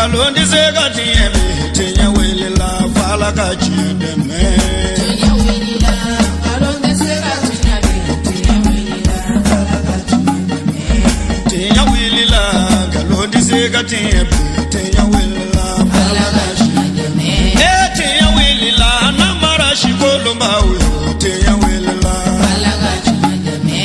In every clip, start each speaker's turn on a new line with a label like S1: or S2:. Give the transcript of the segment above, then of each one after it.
S1: Nkalon tɛ se ka tiɲɛ bi, tiɲɛ wulila f'Ala ka tiɲɛ dɛmɛ.
S2: Tiɲɛ wulila, nkalon tɛ se ka tiɲɛ bi, tiɲɛ wulila f'Ala ka tiɲɛ dɛmɛ.
S1: Tiɲɛ wulila, nkalon tɛ se ka tiɲɛ bi, tiɲɛ wulila
S2: f'Ala ka tiɲɛ dɛmɛ.
S1: Ee tiɲɛ wulila, namara si kolonbaw yo, tiɲɛ wulila
S2: f'Ala ka tiɲɛ dɛmɛ.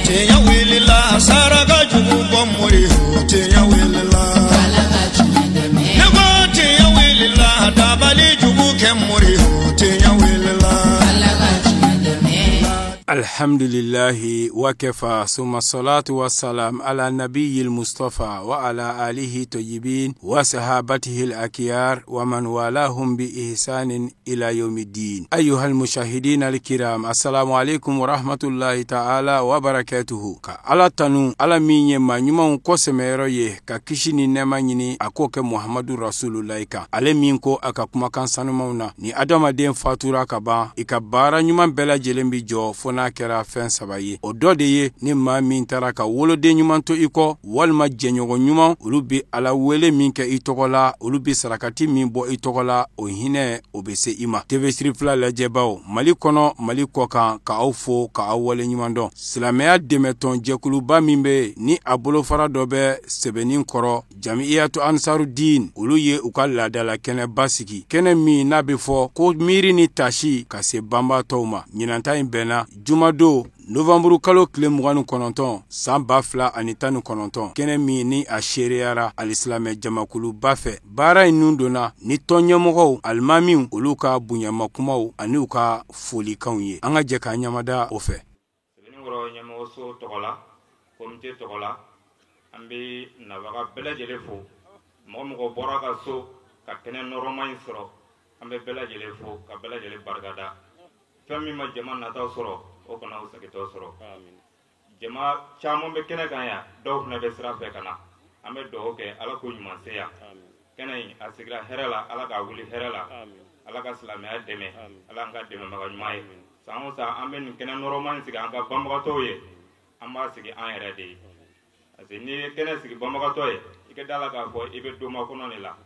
S1: Tiɲɛ wulila, saraka jugu bɔ mori yo, tiɲɛ wulila
S2: f'Ala ka tiɲɛ dɛmɛ.
S1: Ne ko tiɲɛ wulila, dabali jugu kɛ mori yo, tiɲɛ wulila
S2: f'Ala ka tiɲɛ dɛmɛ.
S3: Alhamdulillahi wa kafa, summa salatu wa salam ala nabiyil Mustafa wa ala alihi tayyibin wa sahabatihi al-akhyar wa man walahum bi ihsanin ila yawmiddin. Ayyuhal mushahidin al-kiram, assalamu alaikum wa rahmatullahi ta'ala wa barakatuhu. Ka Ala tanu, Ala min ye maa ɲumanw kɔsɛmɛyɔrɔ ye, ka kisi ni nɛɛma ɲini a k'o kɛ Muhammadu Rasulullahi kan, ale min ko a ka kumakan sanumanw na, ni adamaden fatura ka ban, i ka baara ɲuman bɛɛ lajɛlen bi jɔ fo n'a kɛra fɛn saba ye. O dɔ de ye ni maa min taara ka woloden ɲuman to i kɔ, walima jɛɲɔgɔn ɲuman, olu bɛ Ala wele min kɛ i tɔgɔ la, olu bɛ sarakati min bɔ i tɔgɔ la, o hinɛ o bɛ se i ma. TV Siri fila lajɛbaw Mali kɔnɔ, Mali kɔ kan, ka aw fo ka aw wale ɲuman dɔn. Silamɛya dɛmɛtɔn jɛkuluba min bɛ ni a bolofara dɔ bɛ sɛbɛnni kɔrɔ, Jamiyatu Ansarudin, olu ye u ka laadala kɛnɛba sigi, kɛnɛ min n'a bɛ fɔ ko miiri ni tasi ka se banbaatɔw ma. Ɲinanta in bɛnna jumadon novanburu kalo tile 29 san 2019, kɛnɛ min ni a seereyara alisilamɛ jamakuluba fɛ. Baara in nun donna ni tɔn ɲɛmɔgɔw, alimamiw, olu ka bonyamakumaw ani u ka folikanw ye. An ka jɛ k'an ɲamada o fɛ.
S4: Sɛbɛnnikɔrɔ ɲɛmɔgɔso tɔgɔ la, komite tɔgɔ la, an bɛ nabaga bɛɛ lajɛlen fo. Mɔgɔ mɔgɔ bɔra ka so ka kɛnɛ nɔrɔma in sɔrɔ, an bɛ bɛɛ lajɛlen fo ka bɛɛ lajɛlen barikada. Fɛn min ma jama nataw sɔrɔ, o kana o segintɔ sɔrɔ. Jama caman bɛ kɛnɛ kan yan, dɔw fana bɛ sira fɛ ka na. An bɛ dugawu kɛ Ala k'o ɲuman se yan. Kɛnɛ in a sigira hɛrɛ la, Ala k'a wuli hɛrɛ la. Ala ka silamɛya dɛmɛ, Ala an ka dɛmɛbaga ɲuman ye. San o san an bɛ nin kɛnɛ nɔrɔma in sigi an ka banbagatɔw ye, an b'a sigi an yɛrɛ de ye. Parce que n'i ye kɛnɛ sigi banbagatɔ ye, i ka da la k'a fɔ i bɛ donba kɔnɔ de la.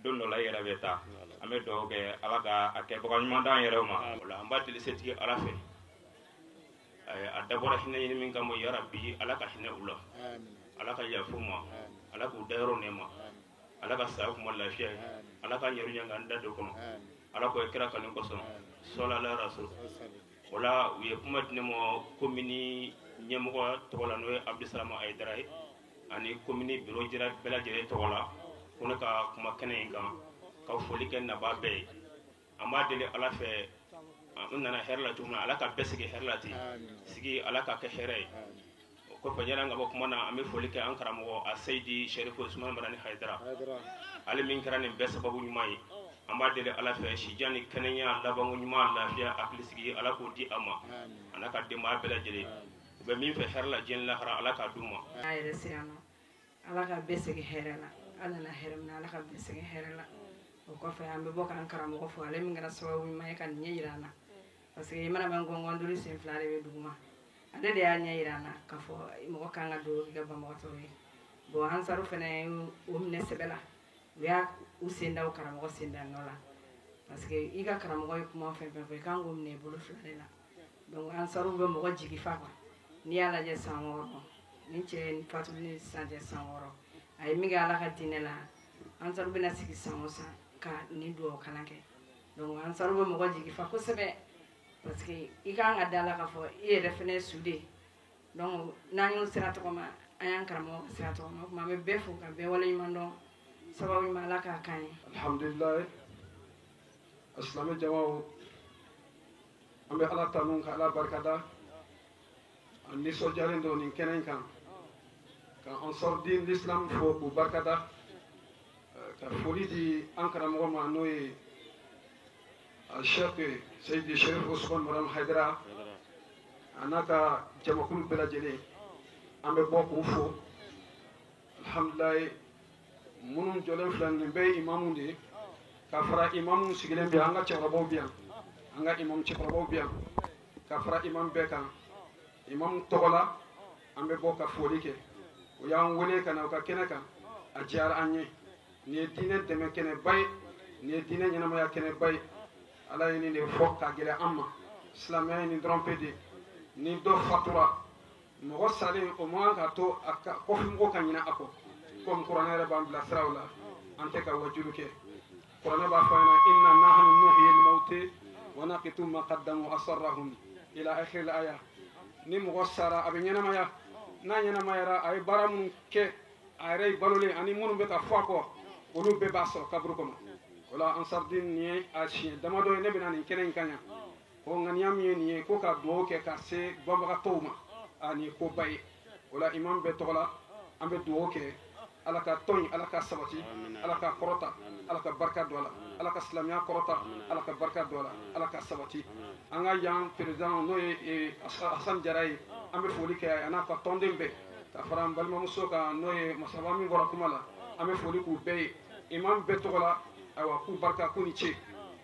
S4: Don dɔ la i yɛrɛ bɛ taa. An bɛ dugawu kɛ Ala ka a kɛbaga ɲuman d'an yɛrɛw ma.
S5: O la an b'a deli setigi Ala fɛ. A dabɔra hinɛ ɲini min kama, ya Rabbi, Ala ka hinɛ u la. Ala ka yafa u ma. Ala k'u dayɔrɔ nɛɛma. Ala ka saya kuma lafiya ye. Ala ka ɲɛru ɲɛ k'an da don kɔnɔ. Ala k'o kira kanu kosɔn. Sɔla ala rasul. O la u ye kuma di ne ma komini ɲɛmɔgɔ tɔgɔ la, n'o ye Abdulsalam Ayidara ye, ani komini biro jira bɛɛ lajɛlen tɔgɔ la, ko ne ka kuma kɛnɛ in kan, ka foli kɛ nabaa bɛɛ ye. An b'a deli Ala fɛ, an nana hɛrɛ la cogo min na, Ala ka bɛɛ sigi hɛrɛ la ten. Sigi Ala ka kɛ hɛrɛ ye. O kɔfɛ, yanni an ka bɔ kuma na, an bɛ foli kɛ an karamɔgɔ a Seyidi Sɛrifu Usumani Madani Hayidara, ale min kɛra nin bɛɛ sababu ɲuman ye. An b'a deli Ala fɛ, sijan ni kɛnɛya, labanko ɲuman, lafiya, hakilisigi, Ala k'o di a ma, a n'a ka denbaya bɛɛ lajɛlen. U bɛ min fɛ hɛrɛ la diɲɛ lahara, Ala k'a d'u ma.
S6: A yɛrɛ se yan nɔ, Ala ka bɛɛ segin hɛrɛ la. Ala nana hɛrɛ min na, Ala ka bɛɛ segin hɛrɛ la. O kɔfɛ, an bɛ bɔ k'an karamɔgɔ fo, ale min kɛra sababu ɲuman ye ka nin ɲɛ yira an na. Parce que i mana mɛn gɔngɔn duuru sen fila de bɛ duguma, ale de y'a ɲɛ yira an na k'a fɔ mɔgɔ kan ka dugawu kɛ banbagatɔw ye. Bon, ansaru fana o minɛ sɛbɛ la, u y'a u sen da o karamɔgɔ sen da nɔ la. Parce que i ka karamɔgɔ ye kuma fɛn fɛn fɔ, i kan k'o minɛ i bolo fila de la. Donc ansaru bɛ mɔgɔ jigi fa quoi. N'i y'a lajɛ san 6, ni cɛ ni fatuli ni sisan cɛ san 6, a ye min kɛ Ala ka diinɛ la, ansaru bɛna sigi san o san ka nin dugawu kalan kɛ. Donc ansaru bɛ mɔgɔ jigi fa kosɛbɛ, parce que i kan ka da la k'a fɔ i yɛrɛ fana ye su de ye. Donc n'an y'o sira tɔgɔma, an y'an karamɔgɔ ka sira tɔgɔma. O tuma an bɛ bɛɛ fo ka bɛɛ waleɲuman dɔn. Sababu ɲuman Ala k'a k'an ye.
S7: Alhamdulilayi, silamɛ jamaw, an bɛ Ala tanu ka Ala barikada. An nisɔndiyalen don nin kɛnɛ in kan, ka Ansarudin l'Islam fo k'u barikada, ka foli di an karamɔgɔ ma, n'o ye Cheikh Seyidi Sherif Usman Madani Hayidara, a n'a ka jamakulu bɛɛ lajɛlen. An bɛ bɔ k'u fo. Alhamdulilayi, minnu jɔlen filɛ nin bɛɛ ye imamu de ye, ka fara imamu sigilen bɛ yan, an ka cɛkɔrɔbaw bɛ yan, an ka imamu cɛkɔrɔbaw bɛ yan, ka fara imamu bɛɛ kan. Imamu tɔgɔ la, an bɛ bɔ ka foli kɛ. U y'an wele ka na u ka kɛnɛ kan, a diyara an ye. Nin ye diinɛ dɛmɛ kɛnɛba ye, nin ye diinɛ ɲɛnamaya kɛnɛba ye. Ala ye nin de fɔ k'a gɛlɛya an ma. Silamɛya ye nin dɔrɔn pe de. Ni dɔ fatura, mɔgɔ salen o man kan ka to a ka kɔfɛmɔgɔw ka ɲinɛ a kɔ. Komi kuranɛ yɛrɛ b'an bilasira o la, an tɛ ka wajulu kɛ. Kuranɛ b'a fɔ an ɲɛna inna nahnu nuhyi al-mawti wa naqitu ma qaddamu asarrahum ila akhir al-aya. Ni mɔgɔ sara a bɛ ɲɛnamaya, n'a ɲɛnamayara a ye baara minnu kɛ a yɛrɛ ye balolen ani minnu bɛ ka fɔ a kɔ, olu bɛɛ b'a sɔrɔ kaburu kɔnɔ. O la Ansardine nin ye a siɲɛ damadɔ ye ne bɛna nin kɛnɛ in kan yan. Ko ŋaniya min ye nin ye, ko ka dugawu kɛ ka se banbagatɔw ma, a nin ye koba ye. O la imam bɛɛ tɔgɔ la an bɛ dugawu kɛ Ala ka tɔn in, Ala ka sabati, Ala ka kɔrɔta, Ala ka barika don a la, Ala ka silamɛya kɔrɔta, Ala ka barika don a la, Ala ka sabati. An ka yan président n'o ye Hassan Jara ye, an bɛ foli kɛ a n'a ka tɔnden bɛɛ, ka fara an balimamuso kan n'o ye Masaba min bɔra kuma la, an bɛ foli k'u bɛɛ ye imam bɛɛ tɔgɔ la. Ayiwa, k'u barika, k'u ni ce.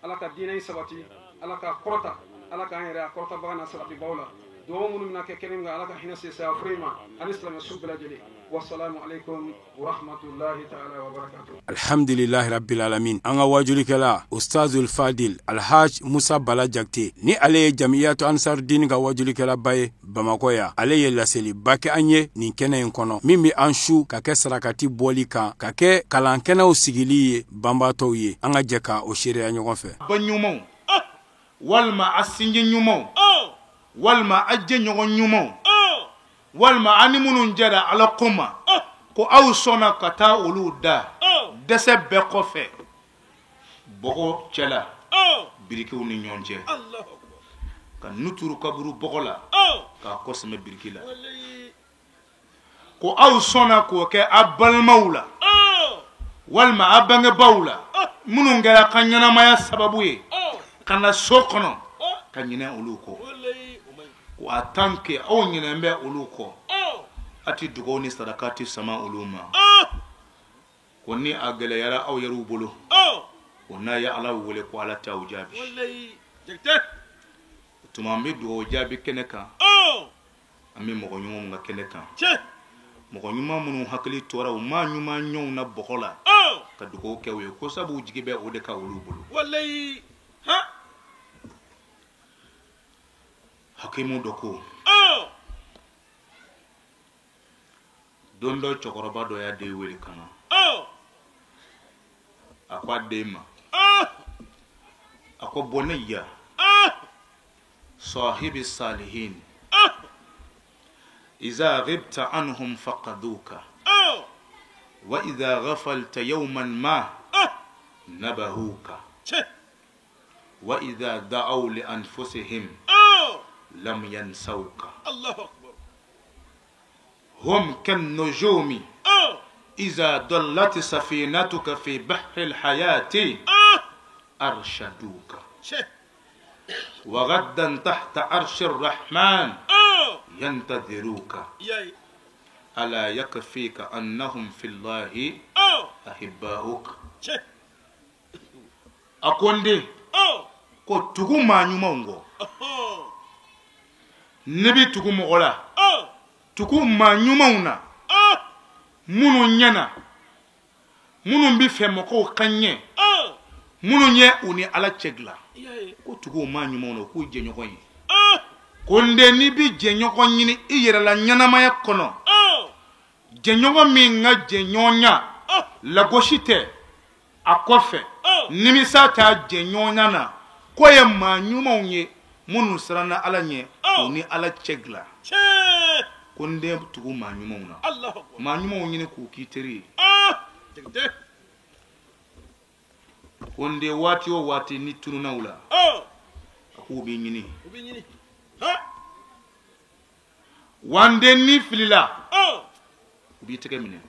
S7: Ala ka diinɛ in sabati, Ala ka kɔrɔta, Ala k'an yɛrɛ a kɔrɔtabaga n'a sabatibaw la. Dugawu minnu bɛna kɛ kɛnɛ min kan, Ala ka hinɛ se saya furu in ma ani silamɛ su bɛɛ lajɛlen. Wasalamu alaikum wa rahmatullahi ta'ala wa barakatuh.
S3: Alhamdulilahi rabbil alamin. An ka wajulikɛla Ustazul Fadil Alhaj Musa Bala Jakite, ni ale ye Jamiyatu Ansardine ka wajulikɛlaba ye Bamakɔ yan, ale ye laseliba kɛ an ye nin kɛnɛ in kɔnɔ, min bɛ an su ka kɛ sarakati bɔli kan, ka kɛ kalankɛnɛw sigili ye banbaatɔw ye. An ka jɛ ka o seereya ɲɔgɔn fɛ.
S8: Ba ɲumanw walima a sinji ɲumanw walima a jɛɲɔgɔn ɲumanw walima an ni minnu jɛra Ala ko ma, ko aw sɔnna ka taa olu da dɛsɛ bɛɛ kɔfɛ bɔgɔ cɛla birikiw ni ɲɔgɔn cɛ, ka nu turu kaburu bɔgɔ la k'a kɔ sɛmɛ biriki la, ko aw sɔnna k'o kɛ a balimaw la walima a bangebaaw la minnu kɛra ka ɲɛnamaya sababu ye ka na so kɔnɔ ka ɲinɛ olu kɔ, ko a tant que aw ɲinɛn bɛ olu kɔ, a ti dugawu ni saraka ti sama olu ma, ko ni a gɛlɛyara aw yɛrɛw bolo, ko n'a ye Ala wele ko Ala t'aw jaabi. O tuma an bɛ dugawu jaabi kɛnɛ kan, an bɛ mɔgɔ ɲumanw ka kɛnɛ kan, mɔgɔ ɲuman minnu hakili tora u maa ɲuman ɲɔgɔnw na bɔgɔ la ka dugawu kɛ u ye, ko sabu jigi bɛ o de kan olu bolo. Hakimu dɔ ko don dɔ cɛkɔrɔba dɔ y'a den wele ka na, a ko a den ma, a ko bunayya sahibi salihin iza ghibta anhum faqaduka wa iza ghafalta yawman ma nabahuka wa iza da'aw li anfusihim lam yansawka hum kan nujumi iza dallat safinatuka fi bahri alhayati arshaduka wa gaddan tahta arshi arrahman yantadhiruka ala yakfika annahum fi llahi ahibba'uk. A ko n den, ko tugu maa ɲumanw kɔ. Ne bɛ tugu mɔgɔ la, tugu maa ɲumanw na, minnu ɲɛna, minnu bɛ fɛ mɔgɔw ka ɲɛ, minnu ye u ni Ala cɛ dilan, ko tugu o maa ɲumanw na, u k'u jɛɲɔgɔn ye. Ko n den, n'i bɛ jɛɲɔgɔn ɲini i yɛrɛ la ɲɛnamaya kɔnɔ, jɛɲɔgɔn min ka jɛɲɔgɔnya lagosi tɛ a kɔfɛ, nimisa t'a jɛɲɔgɔnya na, k'o ye maa ɲumanw ye minnu siranna Ala ɲɛ, u ni Ala cɛ dilan. Ko n den, tugu maa ɲumanw na, maa ɲumanw ɲini k'u k'i teri ye. Ko n den, waati o waati ni tununna u la, a k'u b'i ɲini. Wa n den, n'i filila, u b'i tɛgɛ minɛ.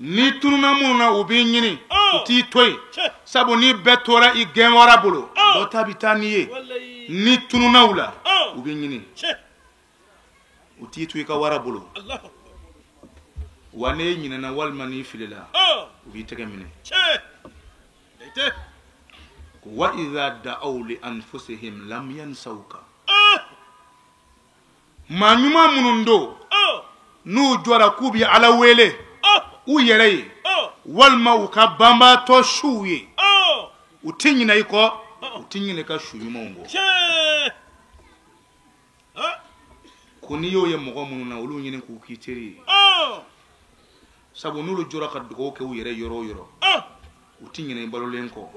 S8: Ni tununna minnu na, u b'i ɲini, u t'i to yen, sabu ni bɛɛ tora i gɛnwara bolo, dɔ ta bɛ taa n'i ye. Ni tununna u la, u b'i ɲini, u t'i to i ka wara bolo. Wa n'e ɲinɛna walima n'i filila, u b'i tɛgɛ minɛ. Wa idha da'aw li anfusihim lam yansawka. Maa ɲuman minnu don, n'u jɔra k'u bɛ Ala wele, U yɛrɛ ye walima u ka banbaatɔ suw ye, u tɛ ɲinɛ i kɔ, u tɛ ɲinɛ i ka su ɲumanw kɔ. Ko n'i y'o ye mɔgɔ minnu na, olu ɲini k'u k'i teri ye, sabu n'olu jɔra ka dugawu kɛ u yɛrɛ yɔrɔ o yɔrɔ, u tɛ ɲinɛ i balolen kɔ.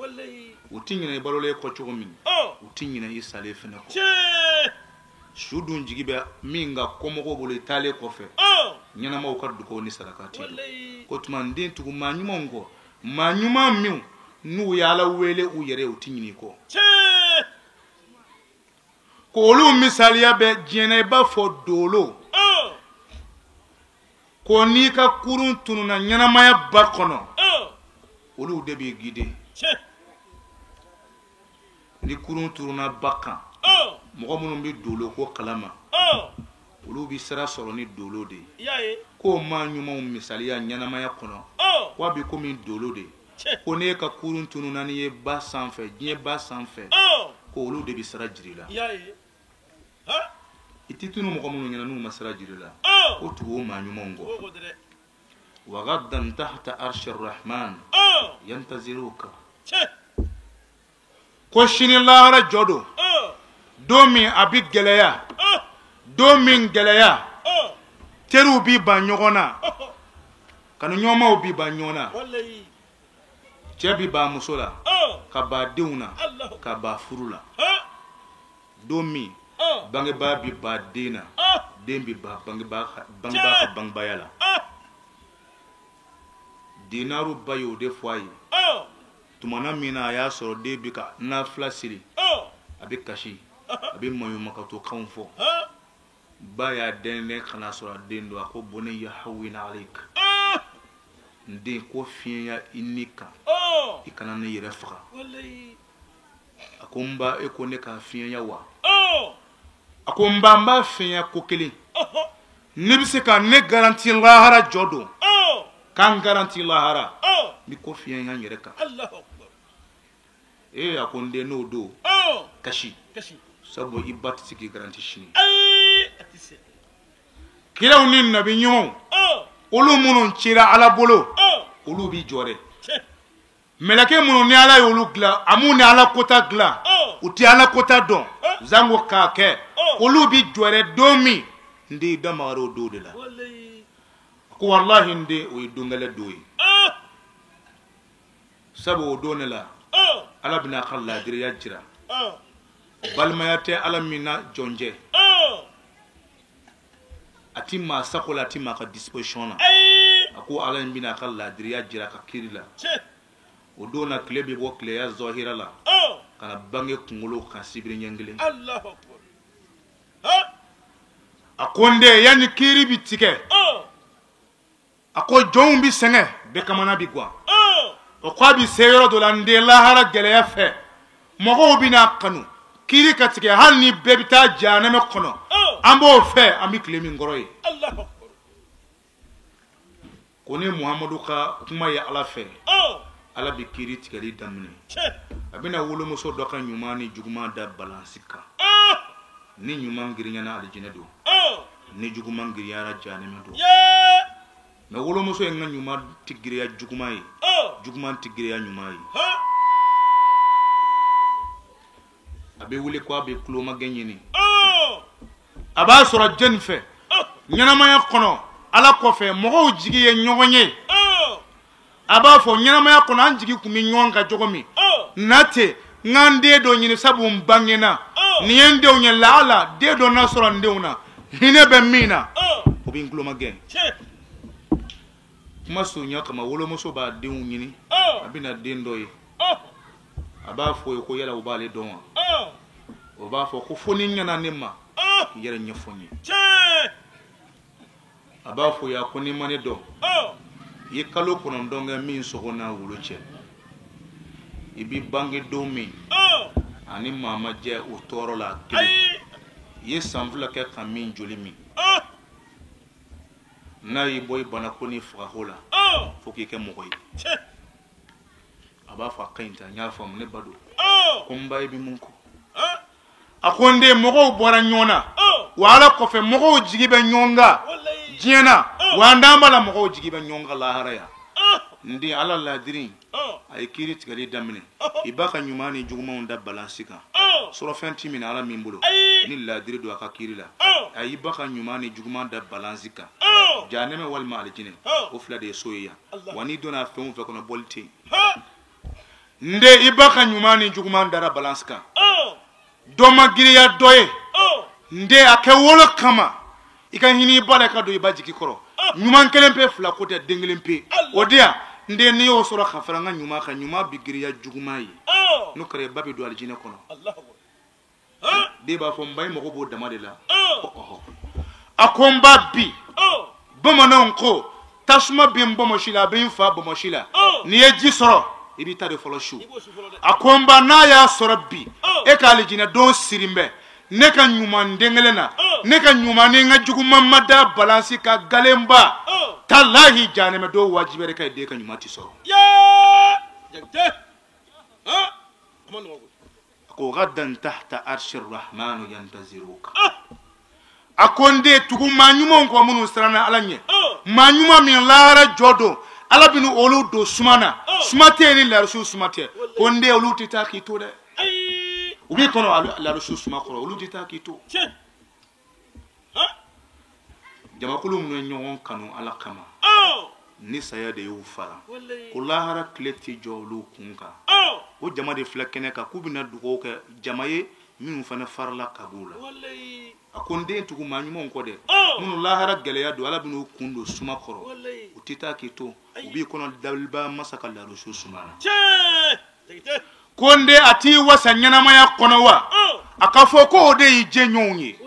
S8: U tɛ ɲinɛ i balolen kɔ cogo min, u tɛ ɲinɛ i salen fɛnɛ kɔ. Su dun jigi bɛ min ka kɔmɔgɔw bolo i taalen kɔfɛ, ɲɛnamaw ka dugawu ni saraka t'i don. Ko tuma n den, tugu maa ɲumanw kɔ, maa ɲuman minnu n'u ye Ala wele u yɛrɛ, u tɛ ɲinɛ i kɔ. Ko olu misaliya bɛ diɲɛ na i b'a fɔ dolo. Ko n'i ka kurun tununna ɲɛnamaya ba kɔnɔ, olu de b'i guider. Ni kurun tununna ba kan, mɔgɔ minnu bɛ dolo ko kalama, olu bɛ sira sɔrɔ ni dolo de ye. Ko maa ɲumanw misaliya ɲɛnamaya kɔnɔ, k'a bɛ komi dolo de. Ko n'e ka kurun tununna n'i ye ba sanfɛ, diɲɛ ba sanfɛ, ko olu de bɛ sira jira i la. I tɛ tunu mɔgɔ minnu ɲɛna n'u ma sira jira i la, ko tugu o maa ɲumanw kɔ. Wa gaddan tahta arshi rahman yantaziruka. Ko sini lahara jɔ don, don min a bɛ gɛlɛya, don min gɛlɛya, teriw b'i ban ɲɔgɔn na, kanuɲɔgɔnmaw b'i ban ɲɔgɔn na, cɛ b'i ban muso la, ka ban denw na, ka ban furu la. Don min bangebaa bɛ ban den na, den bɛ ban bangebaa ka bangebaaya la. Dinaru ba y'o de fɔ a ye. Tumana min na a y'a sɔrɔ den bɛ ka nafila siri, a bɛ kasi, a bɛ maɲumakato-kanw fɔ. Ba y'a dɛndɛn ka n'a sɔrɔ a den don. A ko bunayya hawwin alayk, n den, ko fiɲɛya i ni kan, i kana ne yɛrɛ faga. A ko n ba, e ko ne k'a fiɲɛya wa? A ko n ba, n b'a fiɲɛya ko kelen, ne bɛ se ka ne garanti lahara jɔ don, k'an garanti lahara, n bɛ ko fiɲɛya n yɛrɛ kan. Ee, a ko n den, n'o don, kasi, sabu i ba tɛ se k'i garanti sini. Kiraw ni nabi ɲumanw, olu minnu cira Ala bolo, olu b'i jɔ dɛ. Mɛlɛkɛ minnu ni Ala y'olu dilan, a m'u ni Ala kota dilan, u tɛ Ala kota dɔn, zango k'a kɛ, olu b'i jɔ dɛ. Don min n den, i da magara o don de la. A ko walahi n den, o ye don gɛlɛn don ye, sabu o don de la Ala bɛna a ka laadiriya jira. Balimaya tɛ Ala min na jɔn cɛ, a ti maa sago la, a ti maa ka disposition na. A ko Ala in bɛna a ka laadiriya jira ka kiiri la. O don na, tile bɛ bɔ tileya zɔhira la ka na bange kunkolo kan sibiri ɲɛ kelen. A ko n den, yanni kiiri bi tigɛ, a ko jɔnw bi sɛgɛn, bɛɛ kamana bi gan. O ko a bi se yɔrɔ dɔ la, n den, lahara gɛlɛya fɛ, mɔgɔw bɛna kanu kiiri ka tigɛ, hali ni bɛɛ bɛ taa jahanamɛ kɔnɔ, an b'o fɛ, an bɛ tile min kɔrɔ ye. Ko ne Muhamadu ka kuma ye Ala fɛ, Ala bɛ kiiri tigɛli daminɛ. A bɛna wolomuso dɔ ka ɲuman ni juguman da balansi kan. Ni ɲuman girinyana, alijinɛ don, ni juguman girinyara, jahanamɛ don. Mɛ wolomuso in ka ɲuman tɛ girinya juguman ye, juguman tɛ girinya ɲuman ye. A bɛ wuli ko a bɛ kulomagɛn ɲini, a b'a sɔrɔ jɛni fɛ ɲɛnamaya kɔnɔ. Ala kɔfɛ, mɔgɔw jigi ye ɲɔgɔn ye. A b'a fɔ ɲɛnamaya kɔnɔ, an jigi tun bɛ ɲɔgɔn kan cogo min na ten, n ka n den dɔ ɲini, sabu n bangena nin ye n denw ye, laala den dɔ n'a sɔrɔ n denw na hinɛ bɛ min na, o bɛ n kulomagɛn. Kuma surunya kama, wolomuso b'a denw ɲini, a bɛna den dɔ ye, a b'a fɔ ye ko yala u b'ale dɔn wa? O b'a fɔ ko fo ni ɲɛna ne ma i yɛrɛ ɲɛfɔ n ye. A b'a fɔ ye, a ko n'i ma ne dɔn, i ye kalo 9 kɛ min sogo n'a wolo cɛ, i b'i bange don min ani maa ma jɛ o tɔɔrɔ la kelen, i ye san 2 kɛ ka min joli min, n'a y'i bɔ i banako ni fagako la fo k'i kɛ mɔgɔ ye. A b'a fɔ a ka ɲi tan, n y'a faamu, ne ba don. Ko n ba, i bɛ mun kɔ? A ko n den, mɔgɔw bɔra ɲɔgɔn na wa, Ala kɔfɛ mɔgɔw jigi bɛ ɲɔgɔn kan diɲɛ na. Wa an d'an b'a la mɔgɔw jigi bɛ ɲɔgɔn kan lahara yan. N den ala laadiri a ye kiiri tigɛli daminɛ. I ba ka ɲuman ni jugumanw da balansi kan. Sɔrɔfɛn ti minɛ ala min bolo. Ni laadiri don a ka kiiri la. A y'i ba ka ɲuman ni juguman da balansi kan. Jahanɛmɛ walima alijinɛ. O fila de ye so ye yan. Wa n'i donna fɛn o fɛn kɔnɔ bɔli tɛ yen. N den i ba ka ɲuman ni juguman dara balansi kan. Dɔ ma girinya dɔ ye. N den a kɛ wolo kama. I ka hinɛ i ba la i ka don i ba jigi kɔrɔ. Ɲuman kelen pe fila ko tɛ den kelen pe. O di yan. N den n'i y'o sɔrɔ ka fara n ka ɲuman kan ɲuman bi girinya juguman ye. N'o kɛra i ba bɛ don alijinɛ kɔnɔ. Den b'a fɔ n ba i mago b'o dama de la. Ko ɔhɔ. A ko n ba bi. Bamananw ko tasuma bɛ n bɔnbɔsi la a bɛ n fa bɔnbɔsi la. N'i ye ji sɔrɔ i b'i ta de fɔlɔ su. A ko n ba n'a y'a sɔrɔ bi e ka alijinɛ don siri bɛ ne ka ɲuman den kelen na ne ka ɲuman ni n ka juguman ma da balansi ka galenba talahi jahanɛmɛ don wajibi de ka den ka ɲuman ti sɔrɔ. A ko gadan tahta arshi rahmanu yantaziruka. A ko n den tugu maa ɲumanw kɔ minnu siranna ala ɲɛ. Maa ɲuman min lahara jɔ don ala bɛ olu don suma na. Suma tɛ yen ni larisu suma tɛ. Ko n den olu tɛ taa k'i to dɛ. U b'i kɔnɔ larisu suma kɔrɔ olu tɛ taa k'i to. Jamakulu minnu ye ɲɔgɔn kanu ala kama. Ni saya de y'u fara. Ko lahara tile tɛ jɔ olu kun kan. O jama de filɛ kɛnɛ kan k'u bɛna dugawu kɛ jama ye minnu fana farala ka b'u la. A ko n den tugu maa ɲumanw kɔ dɛ. Minnu lahara gɛlɛya don ala bɛn'u kun don suma kɔrɔ. U tɛ taa k'i to. U b'i kɔnɔ daliba masa ka larisu suma na. Ko n den a t'i wasa ɲɛnamaya kɔnɔ wa? A ka fɔ ko o de y'i jɛɲɔgɔnw ye.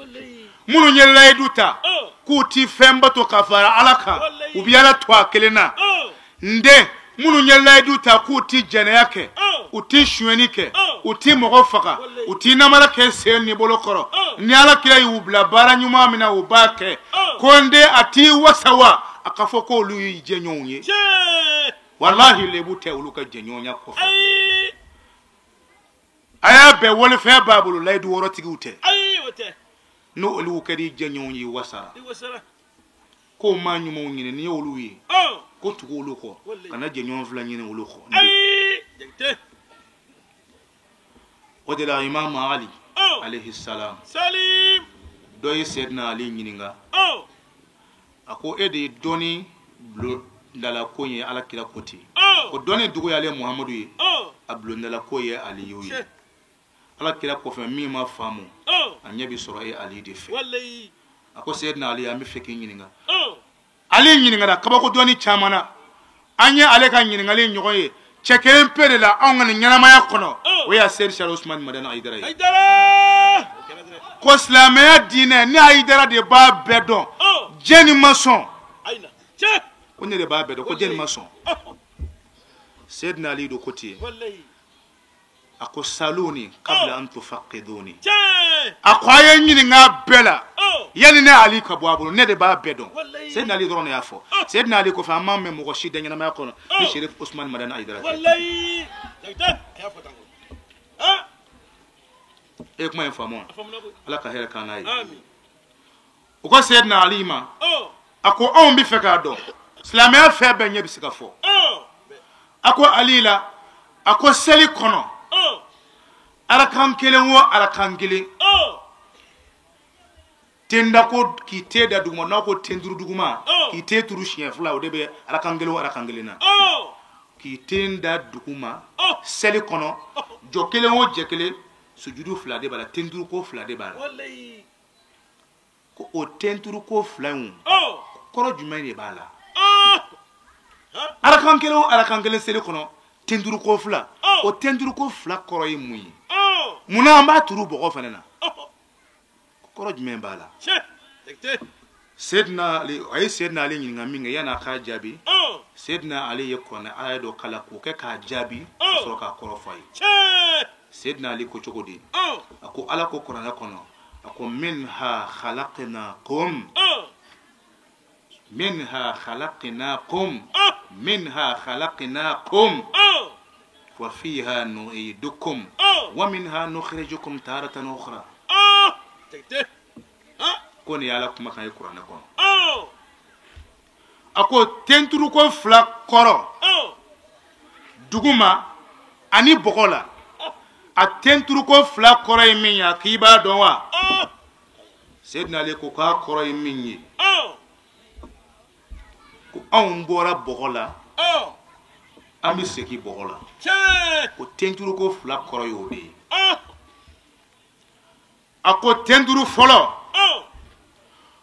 S8: Minnu ye layidu ta k'u ti fɛn bato ka fara ala kan u bɛ ala to a kelen na. N den minnu ye layidu ta k'u ti jɛnɛya kɛ u ti sonyɛni kɛ u ti mɔgɔ faga u ti namara kɛ sen ni bolo kɔrɔ ni ala kira y'u bila baara ɲuman min na u b'a kɛ. Ko n den a t'i wasa wa? A ka fɔ k'olu y'i jɛɲɔgɔnw ye. Walahi lebu tɛ olu ka jɛɲɔgɔnya kɔfɛ. A y'a bɛn walifɛn b'a bolo layidu wɔɔrɔtigiw tɛ. N'o olu kɛra i jɛɲɔgɔnw ye wasara. Ko maa ɲumanw ɲini n'i y'olu ye ko tugu olu kɔ kana jɛɲɔgɔn fila ɲini olu kɔ. O de la Imam Ali alayhi salam dɔ ye Seydina Ali ɲininka. A ko e de ye dɔnni bulondala ko ye ala kira ko ten. Ko dɔnni duguyalen Muhamadu ye a bulondala ko ye Aliyu ye. Ala kira kɔfɛ min ma faamu a ɲɛ bɛ sɔrɔ e Ali de fɛ. A ko Seydina Ali an bɛ fɛ k'i ɲininka. Ale ɲininkara kabako dɔnni caman na. An ye ale ka ɲininkali ɲɔgɔn ye cɛ kelen pe de la anw ka nin ɲɛnamaya kɔnɔ. O y'a Seyidi Sari Usumani Madani Hayidara ye. Ko silamɛya diinɛ ni Hayidara de b'a bɛɛ dɔn. Jɛni ma sɔn. Ko ne de b'a bɛɛ dɔn ko jɛni ma sɔn. Seydina Ali do ko ten. A ko saluni kabla an tufaqiduni. A ko a ye ɲininka bɛɛ la yanni ne Ali ka bɔ a bolo ne de b'a bɛɛ dɔn. Seydina Ali dɔrɔn de y'a fɔ. Seydina Ali kɔfɛ an m'a mɛn mɔgɔ si da ɲɛnamaya kɔnɔ ni Serif Usumani Madani Hayidara tɛ. E ye kuma in faamu wa? Ala ka hɛrɛ k'an n'a ye. U ko Seydina Ali ma a ko anw bɛ fɛ k'a dɔn silamɛya fɛn bɛɛ ɲɛ bɛ se ka fɔ. A ko Ali la a ko seli kɔnɔ arakan kelen o arakan kelen tenda ko k'i te da duguma n'a ko ten duuru duguma k'i te turu siɲɛ fila o de bɛ arakan kelen o arakan kelen na k'i ten da duguma seli kɔnɔ jɔ kelen o jɛ kelen sujudu fila de b'a la ten duuru ko fila de b'a la. Ko o ten duuru ko fila in kɔrɔ jumɛn de b'a la? Arakan kelen o arakan kelen seli kɔnɔ ten duuru ko fila o ten duuru ko fila kɔrɔ ye mun ye? Munna an b'a turu bɔgɔ fana na? Kɔrɔ jumɛn b'a la? Seydina Ali a ye Seydina Ali ɲininka min kɛ yanni a k'a jaabi Seydina Ali ye kuranɛ aya dɔ kalan k'o kɛ k'a jaabi ka sɔrɔ k'a kɔrɔ fɔ a ye. Seydina Ali ko cogo di? A ko ala ko kuranɛ kɔnɔ a ko minha khalaqnakum minha khalaqnakum minha khalaqnakum wa fiha nu'idukum wa minha nukhrijukum taratan ukhra. Ko nin ye ala kumakan ye kuranɛ kɔnɔ. A ko tenturuko 2 kɔrɔ duguma ani bɔgɔ la, a tenturuko 2 kɔrɔ ye min ye, k'i b'a dɔn wa? Seydina Ali ko k'a kɔrɔ ye min ye, ko anw bɔra bɔgɔ la, an bɛ segin bɔgɔ la. Ko tenturuko 2 kɔrɔ y'o de ye. A ko tenturu fɔlɔ,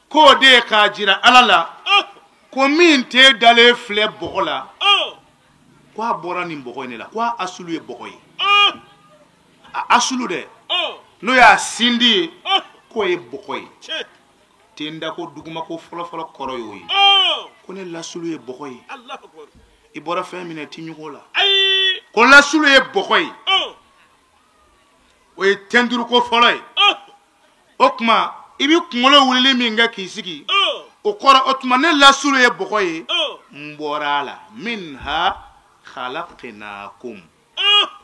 S8: k'o de ye k'a jira Ala la ko min t'e dalen filɛ bɔgɔ la, k'a bɔra nin bɔgɔ in de la, k'a asulu ye bɔgɔ ye. A asulu dɛ, n'o y'a sindi ye, k'o ye bɔgɔ ye. Tendako dugumako fɔlɔfɔlɔ kɔrɔ y'o ye. Ko ne lasulu ye bɔgɔ ye. I bɔra fɛn min na i ti ɲugun o la. Ko lasulu ye bɔgɔ ye. O ye tenturuko fɔlɔ ye. O tuma i bɛ kunkolo wulili min kɛ k'i sigi, o kɔrɔ o tuma ne lasulu ye bɔgɔ ye, n bɔra a la. Minha khalaqnakum.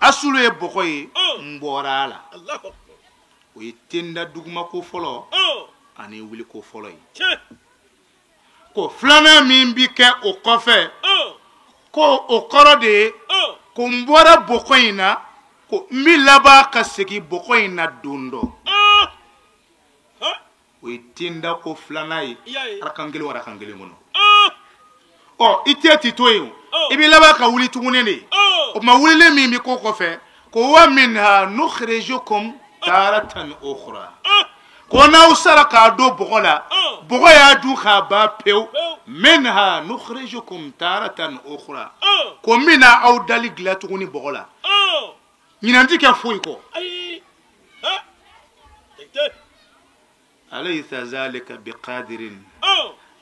S8: Asulu ye bɔgɔ ye, n bɔra a la. O ye tenda dugumako fɔlɔ ani wuliko fɔlɔ ye. Ko filanan min bi kɛ o kɔfɛ, ko o kɔrɔ de ye ko n bɔra bɔgɔ in na, ko n bi laban ka segin bɔgɔ in na don dɔ. O ye tenda ko filanan ye, arakan kelen o arakan kelen kɔnɔ. Ɔ i tɛ ti to yen, i bɛ laban ka wuli tuguni de. O tuma wulili min bɛ k'o kɔfɛ, ko wa minha nukhrijukum taratan ukhra. Ko n'aw sara k'a don bɔgɔ la, bɔgɔ y'a dun k'a ban pewu. Minha nukhrijukum taratan ukhra. Ko n bɛna aw dali dilan tuguni bɔgɔ la. Ɲinan ti kɛ foyi kɔ. Alaysa zalika biqadirin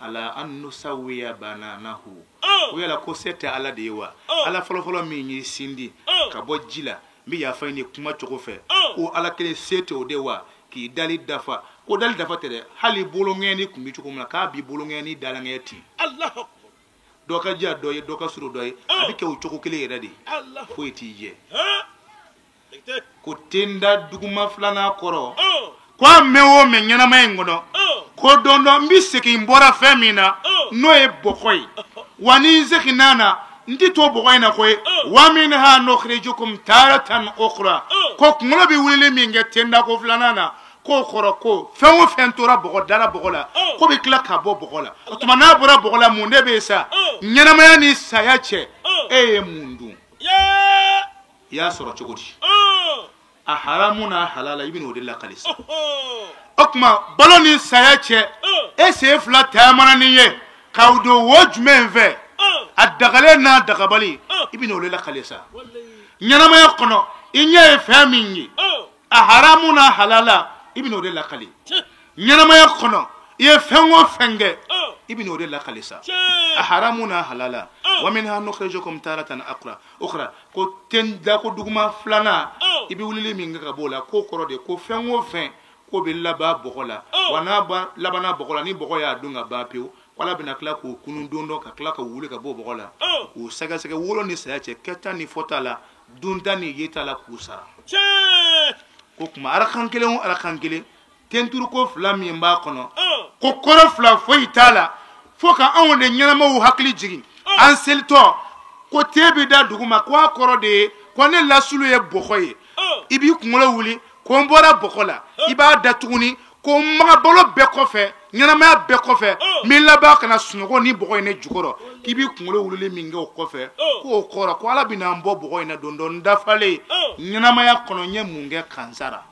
S8: ala an nusawiya bananahu. O yala ko se tɛ Ala de ye wa? Ala fɔlɔfɔlɔ min y'i sindi ka bɔ ji la, n bɛ yafa ɲini kuma cogo fɛ, ko Ala kelen se tɛ o de wa k'i dali dafa? Ko dali dafa tɛ dɛ, hali boloŋɛni tun bɛ cogo min na, k'a b'i boloŋɛni dalaŋɛ ten. Dɔ ka jan dɔ ye, dɔ ka surun dɔ ye, a bɛ kɛ o cogo kelen yɛrɛ de ye, foyi t'i jɛ. Ko tenda duguma filanan kɔrɔ, ko a mɛn o mɛn ɲɛnamaya in kɔnɔ, ko don dɔ n bɛ segin n bɔra fɛn min na, n'o ye bɔgɔ ye, wa ni n seginna na, n ti to bɔgɔ in na koyi. Wa minha nukhrijukum taratan ukhra. Ko kunkolo bɛ wulili min kɛ tenda ko filanan na, k'o kɔrɔ ko fɛn o fɛn tora bɔgɔ dara bɔgɔ la, k'o bɛ tila ka bɔ bɔgɔ la. O tuma n'a bɔra bɔgɔ la, mun de bɛ yen sa? Ɲɛnamaya ni saya cɛ, e ye mun dun? I y'a sɔrɔ cogo di? A haramu n'a halala, i bɛ n'o de lakali sa. O tuma balo ni saya cɛ, e sen fila taamana ni ye k'aw don wo jumɛn fɛ? A dagalen n'a dagabali, i bɛ n'o de lakali sa. Ɲɛnamaya kɔnɔ, i ɲɛ ye fɛn min ye, a haramu n'a halala, i bɛ n'o de lakali. Ɲɛnamaya kɔnɔ, i ye fɛn o fɛn kɛ, i bɛ n'o de lakali sa. A haramu n'a halala. Wa minha nukhrijukum taratan ukhra. Ko tenda ko duguma filanan, i bɛ wulili min kɛ ka b'o la, k'o kɔrɔ de ko fɛn o fɛn k'o bɛ laban bɔgɔ la, wa n'a labanna bɔgɔ la, ni bɔgɔ y'a dun ka ban pewu, ko Ala bɛna tila k'o kunun don dɔ, ka tila ka wuli ka bɔ bɔgɔ la, k'u sɛgɛsɛgɛ wolo ni saya cɛ, kɛta ni fɔta la, dunta ni yeta la, k'u sara. Ko kuma arakan kelen o arakan kelen, tenturuko fila min b'a kɔnɔ, ko kɔrɔ fila foyi t'a la, fo ka anw de ɲɛnamaw hakili jigin. An selitɔ ko te bɛ da duguma, ko a kɔrɔ de ye ko ne lasulu ye bɔgɔ ye. I b'i kunkolo wuli ko n bɔra bɔgɔ la, i b'a da tuguni ko n maga balo bɛɛ kɔfɛ, ɲɛnamaya bɛɛ kɔfɛ, n bɛ laban ka na sunɔgɔ ni bɔgɔ ye ne jukɔrɔ. K'i b'i kunkolo wulili min kɛ o kɔfɛ, k'o kɔrɔ ko Ala bɛna n bɔ bɔgɔ in na don dɔ n dafalen ɲɛnamaya kɔnɔ, n ye mun kɛ kansara?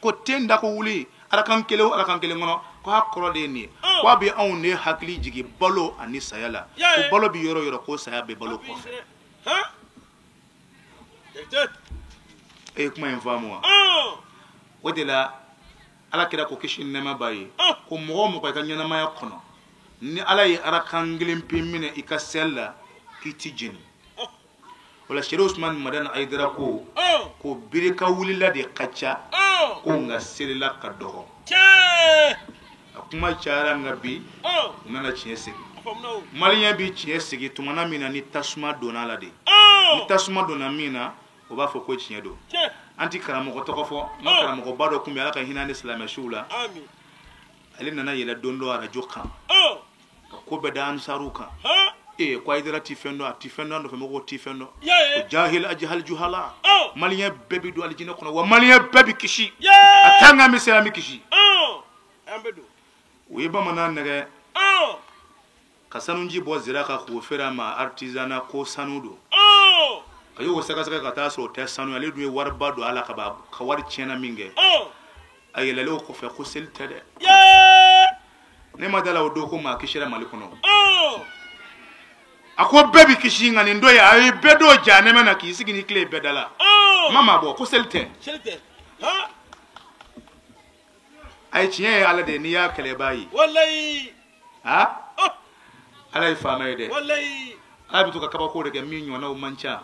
S8: Ko ten da ko wuli arakan kelen o arakan kelen kɔnɔ, k'a kɔrɔ de ye nin ye, k'a bɛ anw de hakili jigin balo ani saya la, ko balo bɛ yɔrɔ o yɔrɔ, ko saya bɛ balo kɔfɛ. E ye kuma in faamu wa? O de la Ala kira ko kisi ni nɛɛma b'a ye, ko mɔgɔ o mɔgɔ i ka ɲɛnamaya kɔnɔ, ni Ala ye arakan kelen pe minɛ i ka seli la, k'i ti jeni. O la Seri Usumani Madani Ayidara ko ko birika wulila de ka ca, ko nka selila ka dɔgɔ. A kuma cayara, nka bi u nana tiɲɛ segin. Maliyɛn bi tiɲɛ segin tumana min na ni tasuma donna a la de. Ni tasuma donna min na, o b'a fɔ ko tiɲɛ don. An ti karamɔgɔ tɔgɔ fɔ, n ka karamɔgɔba dɔ tun bɛ, Ala ka hinɛ ni silamɛ siw la. Ale nana yɛlɛ don dɔ arajo kan. ko bɛɛ da ansaru kan ee ko Hayidara ti fɛn dɔn a ti fɛn dɔn a nɔfɛ mɔgɔw ti fɛn dɔn o jahil ajahal juhala maliyɛn bɛɛ bi don alijinɛ kɔnɔ wa maliyɛn bɛɛ bi kisi a t'an ka misɛnya an bi kisi u ye bamanan nɛgɛ ka sanuji bɔ zira kan k'o feere a ma artisanat ko sanu don a y'o sɛgɛsɛgɛ ka taa sɔrɔ o tɛ sanu ye ale dun ye wariba don a la ka ban ka wari tiɲɛna min kɛ a yɛlɛlen o kɔfɛ ko seli tɛ dɛ ne ma da la o don ko maa kisira mali kɔnɔ a ko bɛɛ bi kisi nka nin don ye a ye bɛɛ don jahanɛmɛ na k'i sigi ni tile bɛɛ da la ma maa bɔ ko seli tɛ a ye tiɲɛ ye ala de ye n'i y'a kɛlɛ i b'a ye ha ala ye faama ye dɛ ala bɛ to ka kabako de kɛ min ɲɔgɔnnaw man ca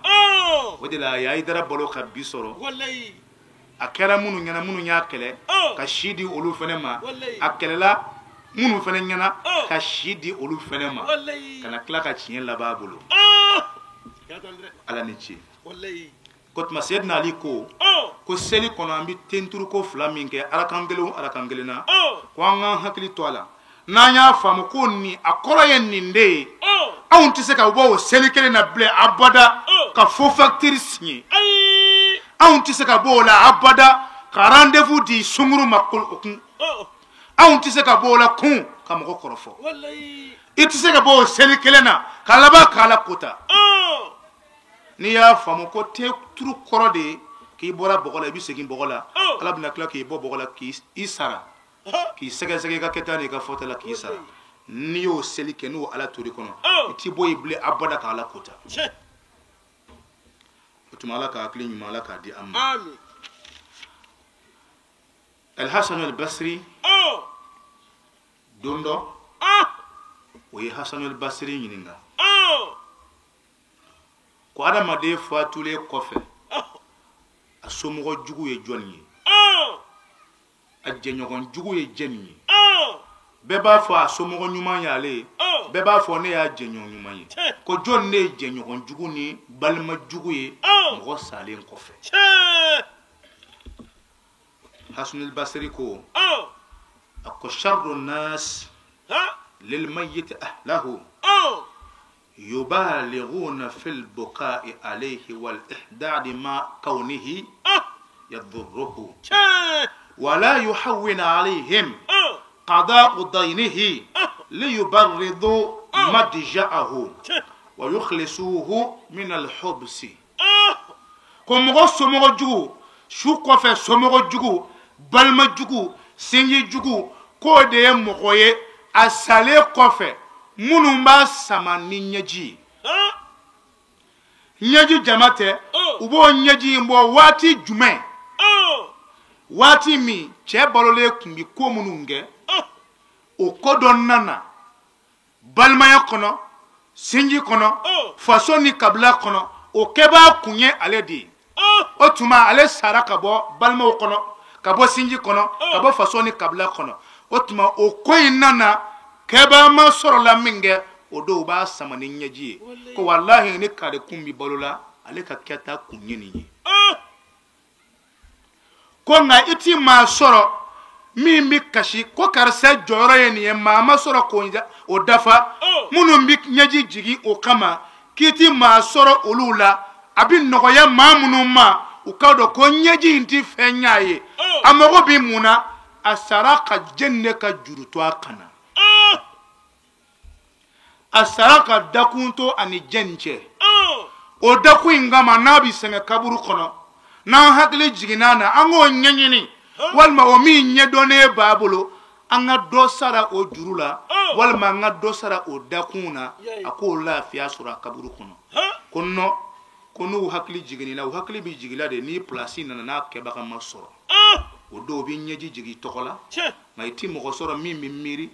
S8: o de la a ye Hayidara balo ka bi sɔrɔ a kɛra minnu ɲɛna minnu y'a kɛlɛ ka si di olu fana ma a kɛlɛla minnu fana ɲɛna ka si di olu fana ma ka na tila ka tiɲɛ laban a bolo ala ni ce ko tuma Seydina Ali ko ko seli kɔnɔ an bɛ tenturuko fila min kɛ arakan kelen o arakan kelen na ko an k'an hakili to a la n'an y'a faamu ko nin a kɔrɔ ye nin de ye anw tɛ se ka bɔ o seli kelen na bilen abada ka faux facture signer anw tɛ se ka bɔ o la abada ka rendez-vous di sunguru ma o kun anw tɛ se ka bɔ o la kun ka mɔgɔ kɔrɔfɔ i tɛ se ka bɔ o seli kelen na ka laban k'ala kota n'i y'a faamu ko te turu kɔrɔ de ye k'i bɔra bɔgɔ la i bɛ segin bɔgɔ la ala bɛna tila k'i bɔ bɔgɔ la k'i sara k'i sɛgɛsɛgɛ i ka kɛta n'i ka fɔta la k'i sara n'i y'o seli kɛ n'o ala tor'i kɔnɔ i t'i bɔ yen bilen abada k'ala kota o tuma ala ka hakili ɲuman ala k'a di an ma alhasan albasiri don dɔ o ye hasan albasiri ɲininka ko adamaden fatulen kɔfɛ a somɔgɔ jugu ye jɔni ye a jɛɲɔgɔn jugu ye jɛni ye bɛɛ b'a fɔ a somɔgɔ ɲuman y'ale ye bɛɛ b'a fɔ ne y'a jɛɲɔgɔn ɲuman ye ko jɔn de ye jɛɲɔgɔn jugu ni balima jugu ye mɔgɔ salen kɔfɛ hasanul basiri ko a ko sharru nas lil mayyit ahlahu yubalighuna fil buka'i alayhi wal ihdad ma kawnihi yadurruhu wala yuhawwin alayhim qada'u daynihi liyubarridu madja'ahu wa yukhlisuhu min al-hubsi ko mɔgɔ somɔgɔ jugu su kɔfɛ somɔgɔ jugu balima jugu sinji jugu k'o de ye mɔgɔ ye a salen kɔfɛ minnu b'a sama ni ɲɛji ye ɲɛji jama tɛ u b'o ɲɛji in bɔ waati jumɛn waati min cɛ balolen tun bɛ ko minnu kɛ o ko dɔ nana balimaya kɔnɔ sinji kɔnɔ faso ni kabila kɔnɔ o kɛbaa kun ye ale de ye o tuma ale sara ka bɔ balimaw kɔnɔ ka bɔ sinji kɔnɔ ka bɔ faso ni kabila kɔnɔ o tuma o ko in nana kɛbaa ma sɔrɔla min kɛ o don u b'a sama ni ɲɛji ye ko walahi ni kari kun bɛ balo la ale ka kɛta kun ye nin ye ko nka i ti maa sɔrɔ min bɛ kasi ko karisa jɔyɔrɔ ye nin ye maa ma sɔrɔ k'o dafa minnu bɛ ɲɛji jigin o kama k'i ti maa sɔrɔ olu la a bɛ nɔgɔya maa minnu ma u k'a dɔn ko ɲɛji in ti fɛn ɲ'a ye a mago bɛ mun na a sara ka jɛni de ka juru to a kan na a sara ka dakun to ani jɛni cɛ o dakun in kama n'a bɛ sɛgɛn kaburu kɔnɔ n'an hakili jiginna na an k'o ɲɛɲini walima o min ɲɛdɔnnen b'a bolo an ka dɔ sara o juru la walima an ka dɔ sara o dakun na a k'o lafiya sɔrɔ a kaburu kɔnɔ ko nɔ ko n'u hakili jiginna u hakili bɛ jigin de ni pilasi nana n'a kɛbaga ma sɔrɔ o dɔw bɛ ɲɛji jigin tɔgɔ la nka i ti mɔgɔ sɔrɔ min bɛ miiri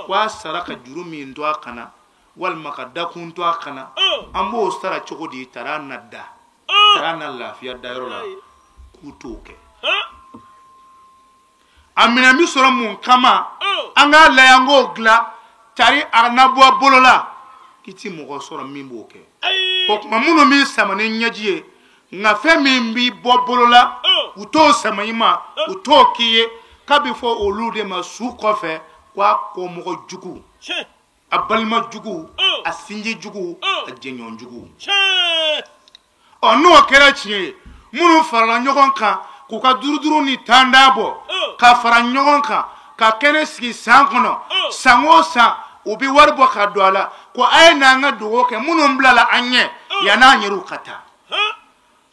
S8: ko a sara ka juru min to a kan na walima ka dakun to a kan na an b'o sara cogo di tara na da tara na lafiya dayɔrɔ la k'u t'o kɛ a minɛn bɛ sɔrɔ mun kama an k'a lajɛ an k'o dilan tari a na bɔ bolo la k'i ti mɔgɔ sɔrɔ min b'o kɛ o tuma minnu bɛ sama ni ɲɛji ye nka fɛn min bɛ bɔ bolo la u t'o sama i ma u t'o k'i ye k'a bɛ fɔ olu de ma su kɔfɛ k'a kɔmɔgɔ jugu. A balima jugu, a sinji jugu, a jɛɲɔgɔn jugu. Ɔ, n'o kɛra tiɲɛ ye, minnu farala ɲɔgɔn kan k'u ka duuru duuru ni tanda bɔ ka fara ɲɔgɔn kan ka kɛnɛ sigi san kɔnɔ, san o san u bɛ wari bɔ ka don a la ko a ye n'an ka dugawu kɛ minnu bilala an ɲɛ yann'an yɛrɛw ka taa.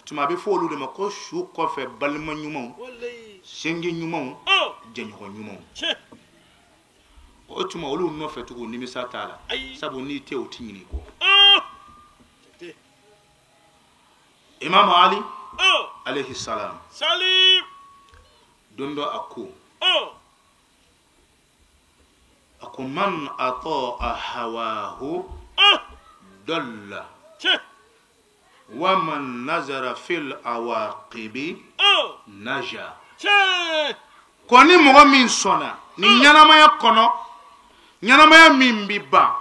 S8: Tuma a bɛ fɔ olu de ma ko su kɔfɛ balima ɲumanw, sinji ɲumanw, jɛɲɔgɔn ɲumanw. O tuma olu nɔfɛ tugun nimisa t'a la, sabu n'i tɛ u ti ɲinɛ i kɔ. Imam Ali alayhi salam don dɔ a ko man ata'a hawahu dalla wa man nazara fil awaqibi naja. Ko ni mɔgɔ min sɔnna ni ɲɛnamaya kɔnɔ, ɲɛnamaya min bi ban,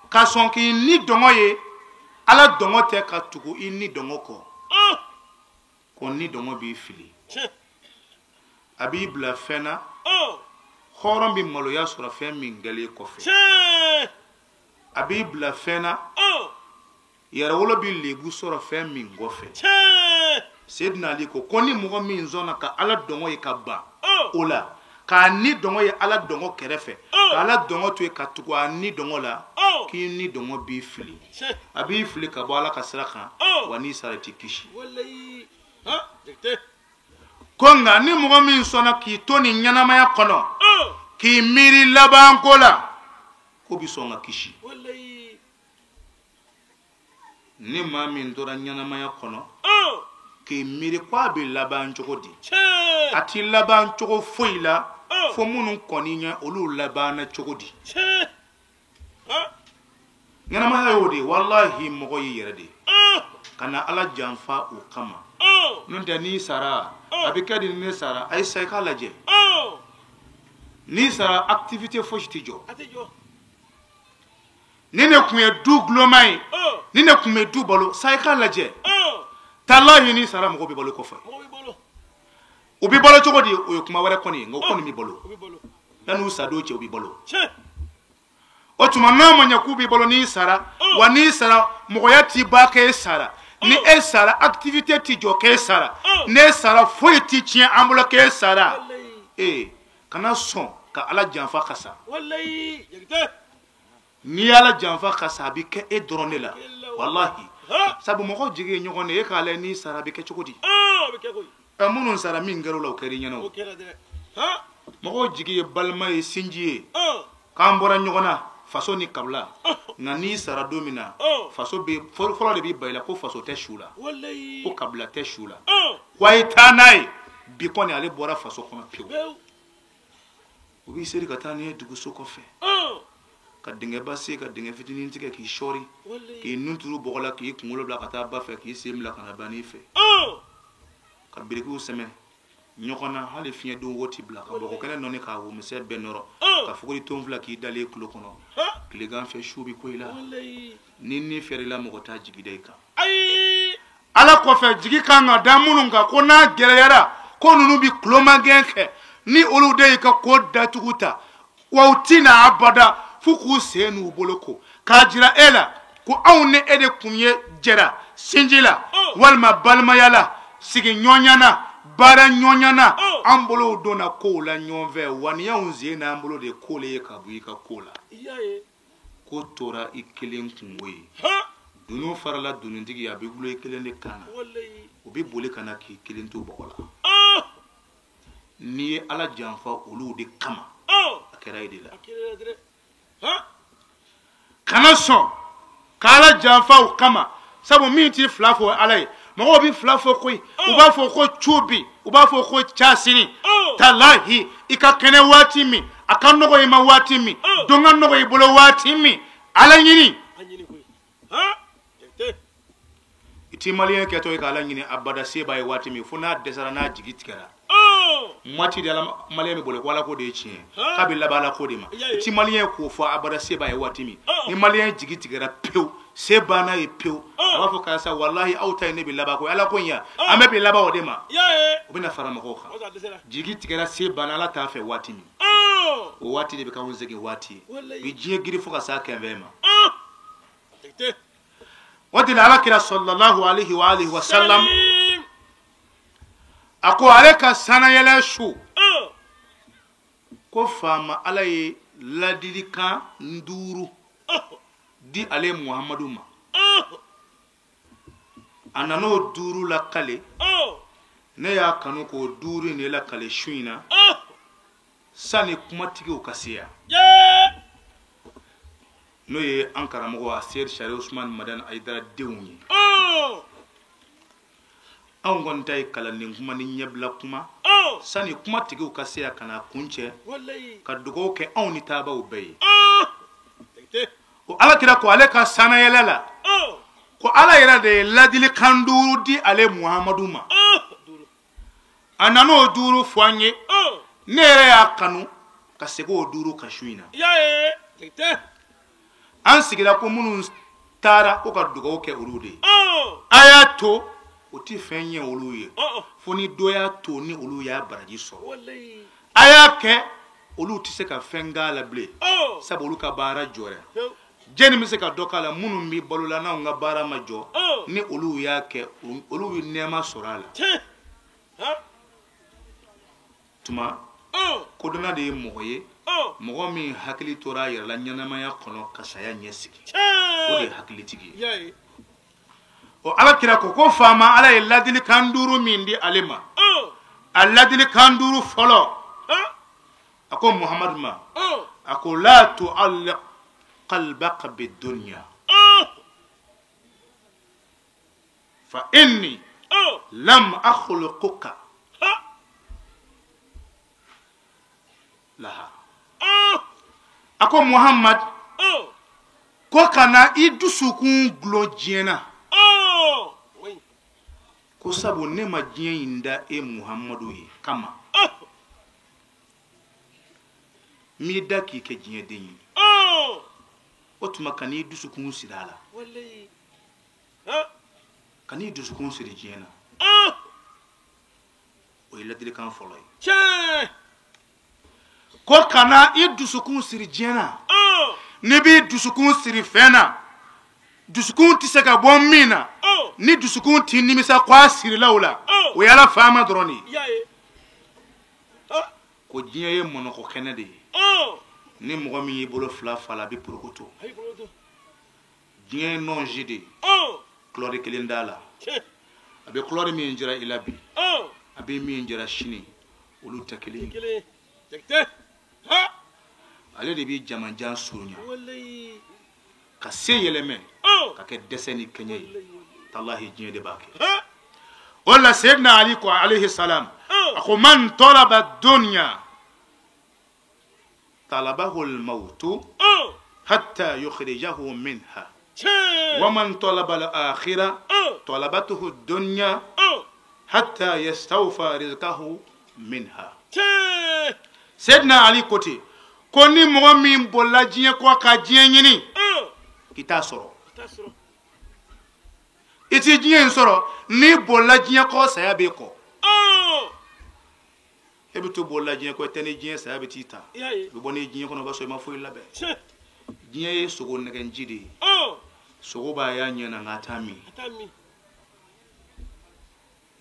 S8: ka sɔn k'i ni dɔngɔ ye, ala dɔngɔ tɛ ka tugu i ni dɔngɔ kɔ, ko ni dɔngɔ b'i fili, a b'i bila fɛn na, hɔrɔn bɛ maloya sɔrɔ fɛn min kɛlen kɔfɛ, a b'i bila fɛn na, yɛrɛwolo bɛ lebu sɔrɔ fɛn min kɔfɛ. Seydina Ali ko ni mɔgɔ min sɔnna ka ala dɔngɔ ye ka ban o la, k'a ni dɔngɔ ye ala dɔngɔ kɛrɛfɛ, ka ala dɔngɔ to yen ka tugu a ni dɔngɔ la, k'i ni dɔngɔ b'i fili, a b'i fili ka bɔ ala ka sira kan, wa n'i sara i t'i kisi. Ko nka ni mɔgɔ min sɔnna k'i to nin ɲɛnamaya kɔnɔ, k'i miiri labanko la, k'o bɛ sɔn ka kisi. Ni maa min tora ɲɛnamaya kɔnɔ k'i miiri ko a bɛ laban cogo di, a ti laban cogo foyi la fo minnu kɔni ɲɛ olu labanna cogo di. Ɲɛnamaya y'o de ye, walahi mɔgɔ y'i yɛrɛ de ye, ka na ala janfa o kama. N'o tɛ n'i sara a bɛ kɛ di, ni ne sara a ye sa i k'a lajɛ, n'i sara activité fosi tɛ jɔ. Ni ne tun ye du guloma ye, ni ne tun bɛ du balo, sa i k'a lajɛ, talahi n'i sara mɔgɔ bɛ balo kɔfɛ. U bɛ balo cogo di, o ye kuma wɛrɛ kɔni ye, nka o kɔni bɛ balo yanni u sa don cɛ, u bɛ balo. O tuma n'a ma ɲɛ k'u bɛ balo n'i sara, wa n'i sara mɔgɔya t'i ba k'e sara, ni e sara activité t'i jɔ k'e sara, n'e sara foyi t'i tiɲɛ an bolo k'e sara. Ee, kana sɔn ka ala janfa ka sa. N'i y'ala janfa ka sa, a bɛ kɛ e dɔrɔn de la, walahi. Sabu mɔgɔ jigi ye ɲɔgɔn de ye, e k'a lajɛ n'i sara a bɛ kɛ cogo di? Ɛ, minnu sara min kɛra o la, o kɛra i ɲɛna o. Mɔgɔw jigi ye balima ye, sinji ye, k'an bɔra ɲɔgɔn na faso ni kabila, nka n'i sara don min na, faso bɛ fɔlɔ de b'i ba i la ko faso tɛ su la, ko kabila tɛ su la, ko a ye taa n'a ye. Bi kɔni ale bɔra faso kɔnɔ pewu. U b'i seri ka taa n'i ye duguso kɔfɛ, ka dingɛba sen ka dingɛ fitinin tigɛ k'i sɔɔri, k'i nun turu bɔgɔ la, k'i kunkolo bila ka taa ba fɛ, k'i sen bila ka na banni fɛ, ka birikiw sɛmɛ ɲɔgɔn na, hali fiɲɛ don wo ti bila, ka bɔgɔ kɛnɛ nɔni k'a womisɛn bɛɛ nɔrɔ, ka fuguri ton fila k'i dalen tulo kɔnɔ, tilegan fɛ su bɛ ko i la, ni fɛrɛ la mɔgɔ t'a jigi da i kan. Ala kɔfɛ jigi kan ka da minnu kan, ko n'a gɛlɛyara ko ninnu bɛ tulomagɛn kɛ, ni olu de y'i ka ko datugu ta, wa u ti na abada f'u k'u sen n'u bolo ko k'a jira e la ko anw ni e de kun ye jɛra sinji la, walima balimaya la, sigiɲɔgɔnya na, baara ɲɔgɔnya na, an bolow donna kow la ɲɔgɔn fɛ, wa ni y'anw sen n'an bolo de ko le ye ka bɔ i ka ko la, ko tora i kelen kungo ye. Dunun farala dununtigi, a bɛ gulo i kelen de kan na, u bɛ boli ka na k'i kelen to bɔgɔ la. N'i ye ala janfa olu de kama, a kɛra e de la. Kana sɔn ka ala janfa o kama, sabu min t'i fila fɔ ala ye, mɔgɔw bɛ fila fɔ koyi, u b'a fɔ ko cu bi, u b'a fɔ ko ca sini. Talahi i ka kɛnɛ waati min, a ka nɔgɔ i ma waati min, don ka nɔgɔ i bolo waati min, ala ɲini. I t'i maliyɛn kɛtɔ ye k'ala ɲini abada, se b'a ye waati min, fo n'a dɛsɛra, n'a jigi tigɛra waati de, ala maliyɛn bɛ boli ko ala ko de ye tiɲɛ ye, k'a bɛ laban ala ko de ma. I t'i maliyɛn k'o fɔ abada, se b'a ye waati min. Ni maliyɛn jigi tigɛra pewu, se banna ye pewu, a b'a fɔ karisa walahi aw ta ye ne bɛ laban ko ala ko in ya, an bɛɛ bɛ laban o de ma. O bɛna fara mɔgɔw kan, jigi tigɛra, se banna, ala t'a fɛ waati min. O waati de bɛ k'anw segin waati ye. Bi diɲɛ giri fo ka s'a kɛnfɛn ma. O de la Ala kira sallallahu alayhi wa alihi wa sallam a ko ale ka sanayɛlɛ su ko faama Ala ye ladilikan 5 di ale Muhamadu ma. A nan'o 5 lakale. Ne y'a kanu k'o 5 in de lakale su in na sani kumatigiw ka se yan. N'o ye an karamɔgɔ Aseri Sari Usumani Madani Ayidara denw ye. Anw kɔni ta ye kalanden kuma ni ɲɛbila kuma sani kumatigiw ka se yan ka na kun cɛ ka dugawu kɛ anw ni taabaw bɛɛ ye. Ko Ala kira ko ale ka sanayɛlɛ la ko Ala yɛrɛ de ye ladilikan 5 di ale Muhamadu ma. A nan'o 5 fɔ an ye. Ne yɛrɛ y'a kanu ka segin o 5 kan su in na. An sigira ko minnu taara ko ka dugawu kɛ olu de ye. A y'a to o ti fɛn ɲɛ olu ye fo ni dɔ y'a to ni olu y'a baraji sɔrɔ. A y'a kɛ olu tɛ se ka fɛn k'a la bilen sabu olu ka baara jɔra. Jɛni bɛ se ka dɔ k'a la minnu bɛ balo la n'anw ka baara ma jɔ ni olu y'a kɛ olu bɛ nɛɛma sɔrɔ a la. Tuma kodɔnna de ye mɔgɔ ye mɔgɔ min hakili tora a yɛrɛ la ɲɛnamaya kɔnɔ ka saya ɲɛsigi, o de ye hakilitigi ye. O Ala kira ko ko faama Ala ye ladilikan 5 min di ale ma, a ladilikan 5 fɔlɔ a ko Muhamadu ma, a ko la tu'alliq qalbaka bidunya fa inni lam akhluquka laha. A ko Muhammad ko kana i dusukun gulon diɲɛ na, ko sabu ne ma diɲɛ in da e Muhammadu ye kama, n b'i da k'i kɛ diɲɛ den ye. O tuma kan'i dusukun siri a la, kan'i dusukun siri diɲɛ na. O ye ladilikan fɔlɔ ye. Ko kana i dusukun siri diɲɛ na. N'i b'i dusukun siri fɛn na, dusukun tɛ se ka bɔ min na, ni dusukun t'i nimisa ko a sirila o la, o ye Ala faama dɔrɔn de ye. Ko diɲɛ ye mɔnɔkɔ kɛnɛ de ye. Ni mɔgɔ min y'i bolo fila fa la, a bɛ porokoto. Diɲɛ ye nɔnji de ye. Kulɔri kelen t'a la. A bɛ kulɔri min jira i la bi, a bɛ min jira sini, olu tɛ kelen ye. Ale de b'i jamajan surunya ka se yɛlɛmɛ ka kɛ dɛsɛ ni kɛɲɛ ye. Talahi diɲɛ de b'a kɛ. O la Seydina Ali ko alayhi salam, a ko man talaba dunya talabahu al-mawtu hatta yukhrijahu minha wa man talaba al-akhirah talabatuhu ad-dunya hatta yastawfa rizqahu minha. Seydina Ali ko ten ko ni mɔgɔ min bolila diɲɛ kɔ ka diɲɛ ɲini k'i t'a sɔrɔ, i ti diɲɛ in sɔrɔ. N'i bolila diɲɛ kɔ, saya b'e kɔ. E bɛ to bolila diɲɛ kɔ, i tɛ ni diɲɛ, saya bɛ t'i ta. I bɛ bɔ n'i diɲɛ kɔnɔ, o b'a sɔrɔ i ma foyi labɛn. Diɲɛ ye sogo nɛgɛnji de ye. Sogo b'a y'a ɲɛ na nka a t'a min.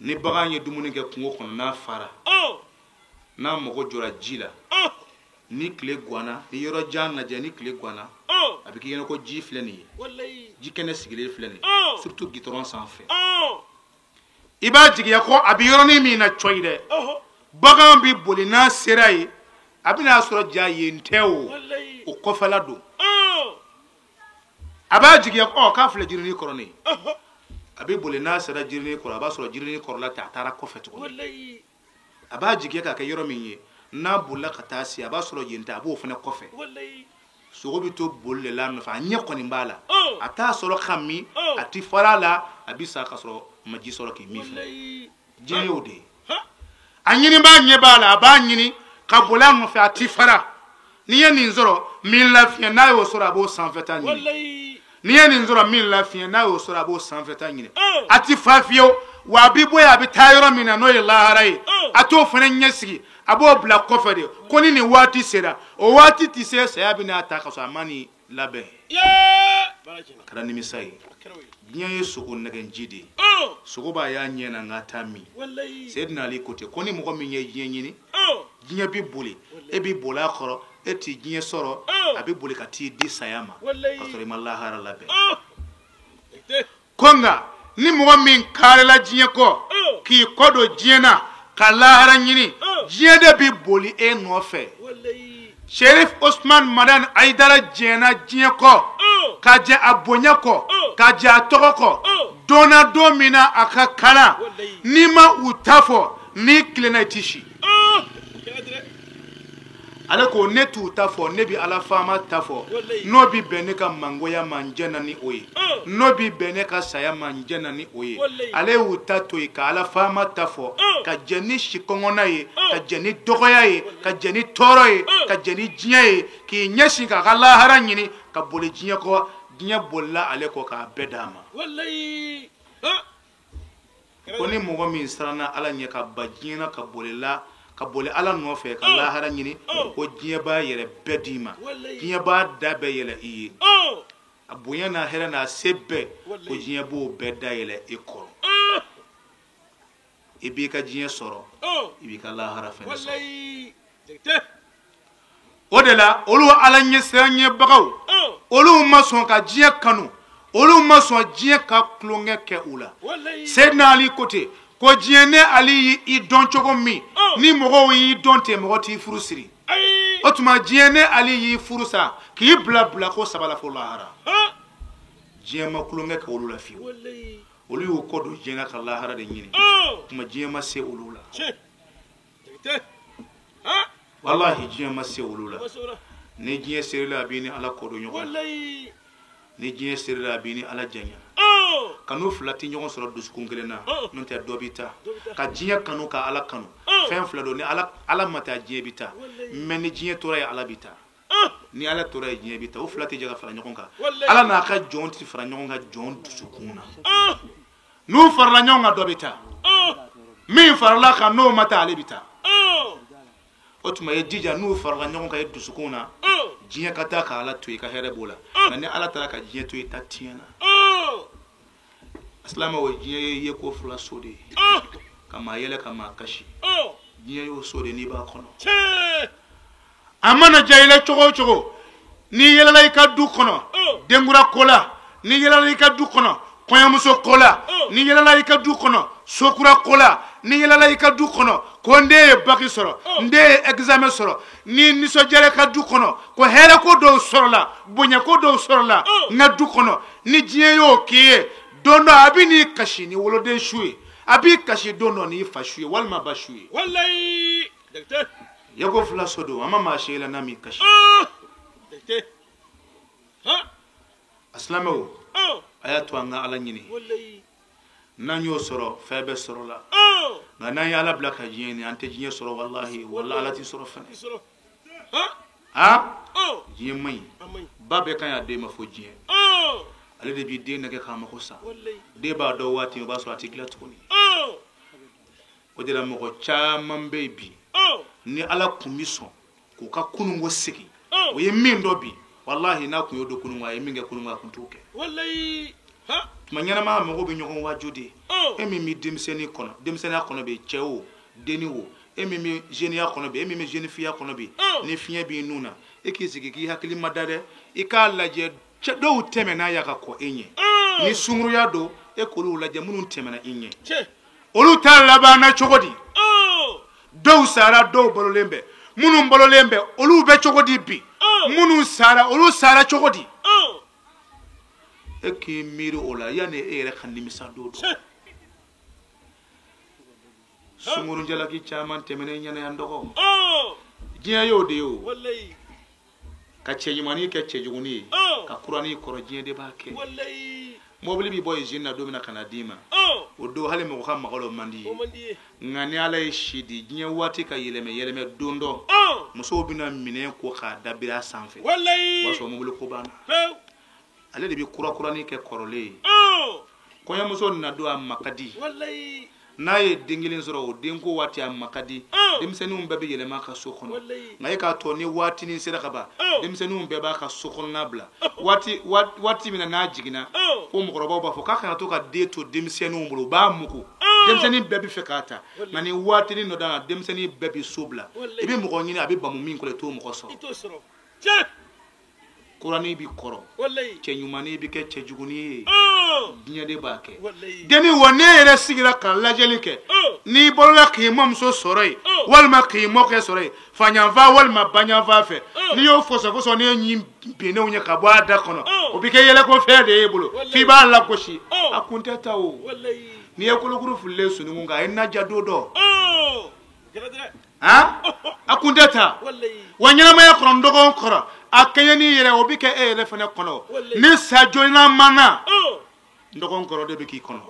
S8: Ni bagan ye dumuni kɛ kungo kɔnɔ n'a fara, n'a mago jɔra ji la, ni tile ganna, ni yɔrɔ jan lajɛ, ni tile ganna, a bɛ k'i ɲɛna ko ji filɛ nin ye, ji kɛnɛ sigilen filɛ nin ye, surtout gitɔrɔn sanfɛ. I b'a jigiya ko a bɛ yɔrɔnin min na cɔyi dɛ, bagan bɛ boli n'a sera yen, a bɛna sɔrɔ ja yen tɛ o, o kɔfɛla don. A b'a jigiya ko k'a filɛ jirinin kɔrɔ nin ye, a bɛ boli n'a sera jirinin kɔrɔ, a b'a sɔrɔ jirinin kɔrɔla tɛ, a taara kɔfɛ tuguni. A b'a jigiya k'a kɛ yɔrɔ min ye, n'a bolila ka taa se, a b'a sɔrɔ yen tɛ, a b'o fana kɔfɛ. Sogo bɛ to boli de la nɔfɛ, a ɲɛ kɔni b'a la, a t'a sɔrɔ ka min, a ti fara a la, a bɛ sa ka sɔrɔ a ma ji sɔrɔ k'i min fɛ. Diɲɛ y'o de ye. A ɲini b'a ɲɛ b'a la, a b'a ɲini ka boli a nɔfɛ, a ti fara. N'i ye nin sɔrɔ min lafiɲɛ, n'a y'o sɔrɔ a b'o sanfɛta ɲini. N'i ye nin sɔrɔ min lafiɲɛ, n'a y'o sɔrɔ a b'o sanfɛta ɲini. A ti fa fiyewu, wa a bɛ bɔ yen, a bɛ taa yɔrɔ min na n'o ye lahara ye, A t'o fana ɲɛsigi, a b'o bila kɔfɛ de, ko ni nin waati sera, o waati tɛ se, saya bɛ n'a ta ka sɔrɔ a ma nin labɛn. A kɛra nimisa ye. Diɲɛ ye sogo nɛgɛnji de ye, sogo b'a y'a ɲɛ na, nka t'a min. Seyidina Ali ko ten ko ni mɔgɔ min ye diɲɛ ɲini, diɲɛ bi boli, e bi boli a kɔrɔ, e ti diɲɛ sɔrɔ, a bɛ boli ka t'i di saya ma ka sɔrɔ i ma lahara labɛn. Ko nka ni mɔgɔ min karila diɲɛ kɔ, k'i kɔ don diɲɛ na ka lahara ɲini, diɲɛ de bi boli e nɔfɛ. Sherif Osman Madani Ayidara jɛnna diɲɛ kɔ, ka jɛ a bonya kɔ, ka jɛ a tɔgɔ kɔ. Donna don min na a ka kalan, n'i ma u ta fɔ, n'i tilenna, i ti si. Ale ko ne t'u ta fɔ, ne bi Ala faama ta fɔ. N'o bi bɛn ne ka mangoya ma, n jɛnna ni o ye. N'o bi bɛn ne ka saya ma, n jɛnna ni o ye. Ale y'u ta to yen ka Ala faama ta fɔ, ka jɛn ni sikɔngɔnna ye, ka jɛn ni dɔgɔya ye, ka jɛn ni tɔɔrɔ ye, ka jɛn ni diɲɛ ye, k'i ɲɛsin k'a ka lahara ɲini, ka boli diɲɛ kɔ. Diɲɛ bolila ale kɔ k'a bɛɛ d'a ma. Ko ni mɔgɔ min siranna Ala ɲɛ ka ban diɲɛ na, ka bolila ka boli Ala nɔfɛ ka lahara ɲini, ko diɲɛ b'a yɛrɛ bɛɛ d'i ma, diɲɛ b'a da bɛɛ yɛlɛ i ye, a bonya n'a hɛrɛ n'a se bɛɛ, ko diɲɛ b'o bɛɛ da yɛlɛ i kɔrɔ. I b'i ka diɲɛ sɔrɔ, i b'i ka lahara fɛnɛ sɔrɔ. O de la olu Ala ɲɛsiranɲɛbagaw, olu ma sɔn ka diɲɛ kanu, olu ma sɔn diɲɛ ka tulonkɛ kɛ u la. Seyidina Ali ko ten ko diɲɛ, ne Ali y'i dɔn cogo min, ni mɔgɔw y'i dɔn ten, mɔgɔ t'i furu siri. O tuma diɲɛ, ne Ali y'i furu sa k'i bila bila ko saba la fo lahara. Diɲɛ ma tulonkɛ kɛ olu la fiyewu. Olu y'u kɔ don diɲɛ na ka lahara de ɲini. Tuma diɲɛ ma se olu la, walahi, diɲɛ ma se olu la. Ni diɲɛ serila, a b'i ni Ala kɔ don ɲɔgɔn na. Ni diɲɛ serila, a b'i ni Ala janya. Kanu fila tɛ ɲɔgɔn sɔrɔ dusukun kelen na, n'o tɛ dɔ bɛ taa. Ka diɲɛ kanu ka Ala kanu, fɛn fila don. Ni Ala ma taa, diɲɛ bɛ taa. Mɛ ni diɲɛ tora yen, Ala bɛ taa. Ni Ala tora yen, diɲɛ bɛ taa. O fila tɛ jɛ ka fara ɲɔgɔn kan. Ala n'a ka jɔn tɛ fara ɲɔgɔn kan jɔn dusukun na. N'u farala ɲɔgɔn kan, dɔ bɛ taa. Min farala kan, n'o ma taa, ale bɛ taa. O tuma i jija, n'u farala ɲɔgɔn kan i dusukun na, diɲɛ ka taa ka Ala to i ka hɛrɛ b'o la. Nka ni Ala taara ka diɲɛ to, i ta tiɲɛna. Silamɛ, o diɲɛ ye ye ko fila so de ye, ka maa yɛlɛ, ka maa kasi. Diɲɛ y'o so de, n'i b'a kɔnɔ, a mana diya i la cogo o cogo, n'i yɛlɛla i ka du kɔnɔ denkura ko la, n'i yɛlɛla i ka du kɔnɔ kɔɲɔmuso ko la, n'i yɛlɛla i ka du kɔnɔ sokura ko la, n'i yɛlɛla i ka du kɔnɔ ko n den ye bac sɔrɔ, n den ye examen sɔrɔ, ni nisɔndiyara i ka du kɔnɔ ko hɛrɛ ko dɔw sɔrɔla, bonya ko dɔw sɔrɔla n ka du kɔnɔ, ni diɲɛ y'o k'i ye, don dɔ a bɛ n'i kasi ni woloden su ye, a b'i kasi don dɔ n'i fa su ye walima ba su ye. Yako fila so don, a ma maa si la n'a m'i kasi. A silamɛw, a y'a to an ka Ala ɲini. N'an y'o sɔrɔ, fɛn bɛɛ sɔrɔ la. Nka n'an ye Ala bila ka diɲɛ ɲini, an tɛ diɲɛ sɔrɔ, walahi, wala Ala tɛ sɔrɔ fɛnɛ. A diɲɛ man ɲi. Ba bɛɛ ka ɲi a den ma fo diɲɛ. Ale de b'i den nɛgɛ k'a mako sa. Den b'a dɔn waati min, o b'a sɔrɔ a tɛ dilan tuguni. O de la mɔgɔ caman bɛ yen bi, ni Ala kun bɛ sɔn k'u ka kununko segin, o ye min dɔn bi, walahi, n'a kun y'o don kununko, a ye min kɛ kununko, a kun t'o kɛ. Tuma ɲɛnamaya, mɔgɔw bɛ ɲɔgɔn waaju de. E min bɛ denmisɛnnin kɔnɔ, denmisɛnninya kɔnɔ bɛ, cɛ o, denni o, e min bɛ jeuneya kɔnɔ bi, e min bɛ jeune fille kɔnɔ bi, ni fiɲɛ b'i nun na, e k'i sigi k'i hakili ma da dɛ. I k'a lajɛ, cɛ dɔw tɛmɛna yan ka kɔn e ɲɛ. Ni sunkuruya don, e k'olu lajɛ, minnu tɛmɛna i ɲɛ, olu ta labanna cogo di? Dɔw sara, dɔw balolen bɛ. Minnu balolen bɛ, olu bɛ cogo di bi? Minnu sara, olu sara cogo di? E k'i miiri o la yanni e yɛrɛ ka nimisa don dɔ. Sunkurun jalaki caman tɛmɛnen ɲɛna yan dɔgɔ. Diɲɛ y'o de ye o, ka cɛ ɲumannin kɛ cɛjugunin ye, ka kuranin kɔrɔ, diɲɛ de b'a kɛ. Mobili bɛ bɔ usine na don min na ka na d'i ma, o don hali mɔgɔ ka maga o man di ye. Nka ni Ala ye si di, diɲɛ waati ka yɛlɛmɛ yɛlɛmɛ, don dɔ musow bɛna minɛn ko k'a dabiri a sanfɛ, o b'a sɔrɔ mobili ko banna. Ale de bɛ kurakuranin kɛ kɔrɔlen ye. Kɔɲɔmuso na don, a ma ka di. N'a ye den kelen sɔrɔ o denko waati a ma ka di denmisɛnninw bɛɛ bɛ yɛlɛma ka so kɔnɔ nka e k'a to ni waatinin sera ka ban denmisɛnninw bɛɛ b'a ka so kɔnɔna bila waati min na n'a jiginna ko mɔgɔkɔrɔbaw b'a fɔ k'a kana to ka den to denmisɛnninw bolo u b'a mugu denmisɛnnin bɛɛ bɛ fɛ k'a ta nka ni waatinin dɔ dana denmisɛnnin bɛɛ bɛ so bila i bɛ mɔgɔ ɲini a bɛ bamu min kɔrɔ i t'o mɔgɔ sɔrɔ kuranin b'i kɔrɔ cɛ ɲumannin bɛ kɛ cɛjugunin ye diɲɛ de b'a kɛ denni wa n'e yɛrɛ sigira ka lajɛli kɛ n'i bɔra k'i mɔmuso sɔrɔ yen walima k'i mɔkɛ sɔrɔ yen faɲanfan walima baɲanfan fɛ n'i y'o fɔsɔfɔsɔ n'e ɲin binnenw ye ka bɔ a da kɔnɔ o bɛ kɛ yɛlɛkofɛn de y'e bolo f'i b'a lagosi a kun tɛ ta o n'i ye kolokuru fililen sununkun kan a ye naja don dɔ a kun tɛ ta wa ɲɛnamaya kɔnɔ n dɔgɔnin kɔrɔ a kɛɲɛ n'i yɛrɛ o bɛ kɛ e yɛrɛ fana kɔnɔ ni sa joona ma na n dɔgɔnin kɔrɔ de bɛ k'i kɔnɔ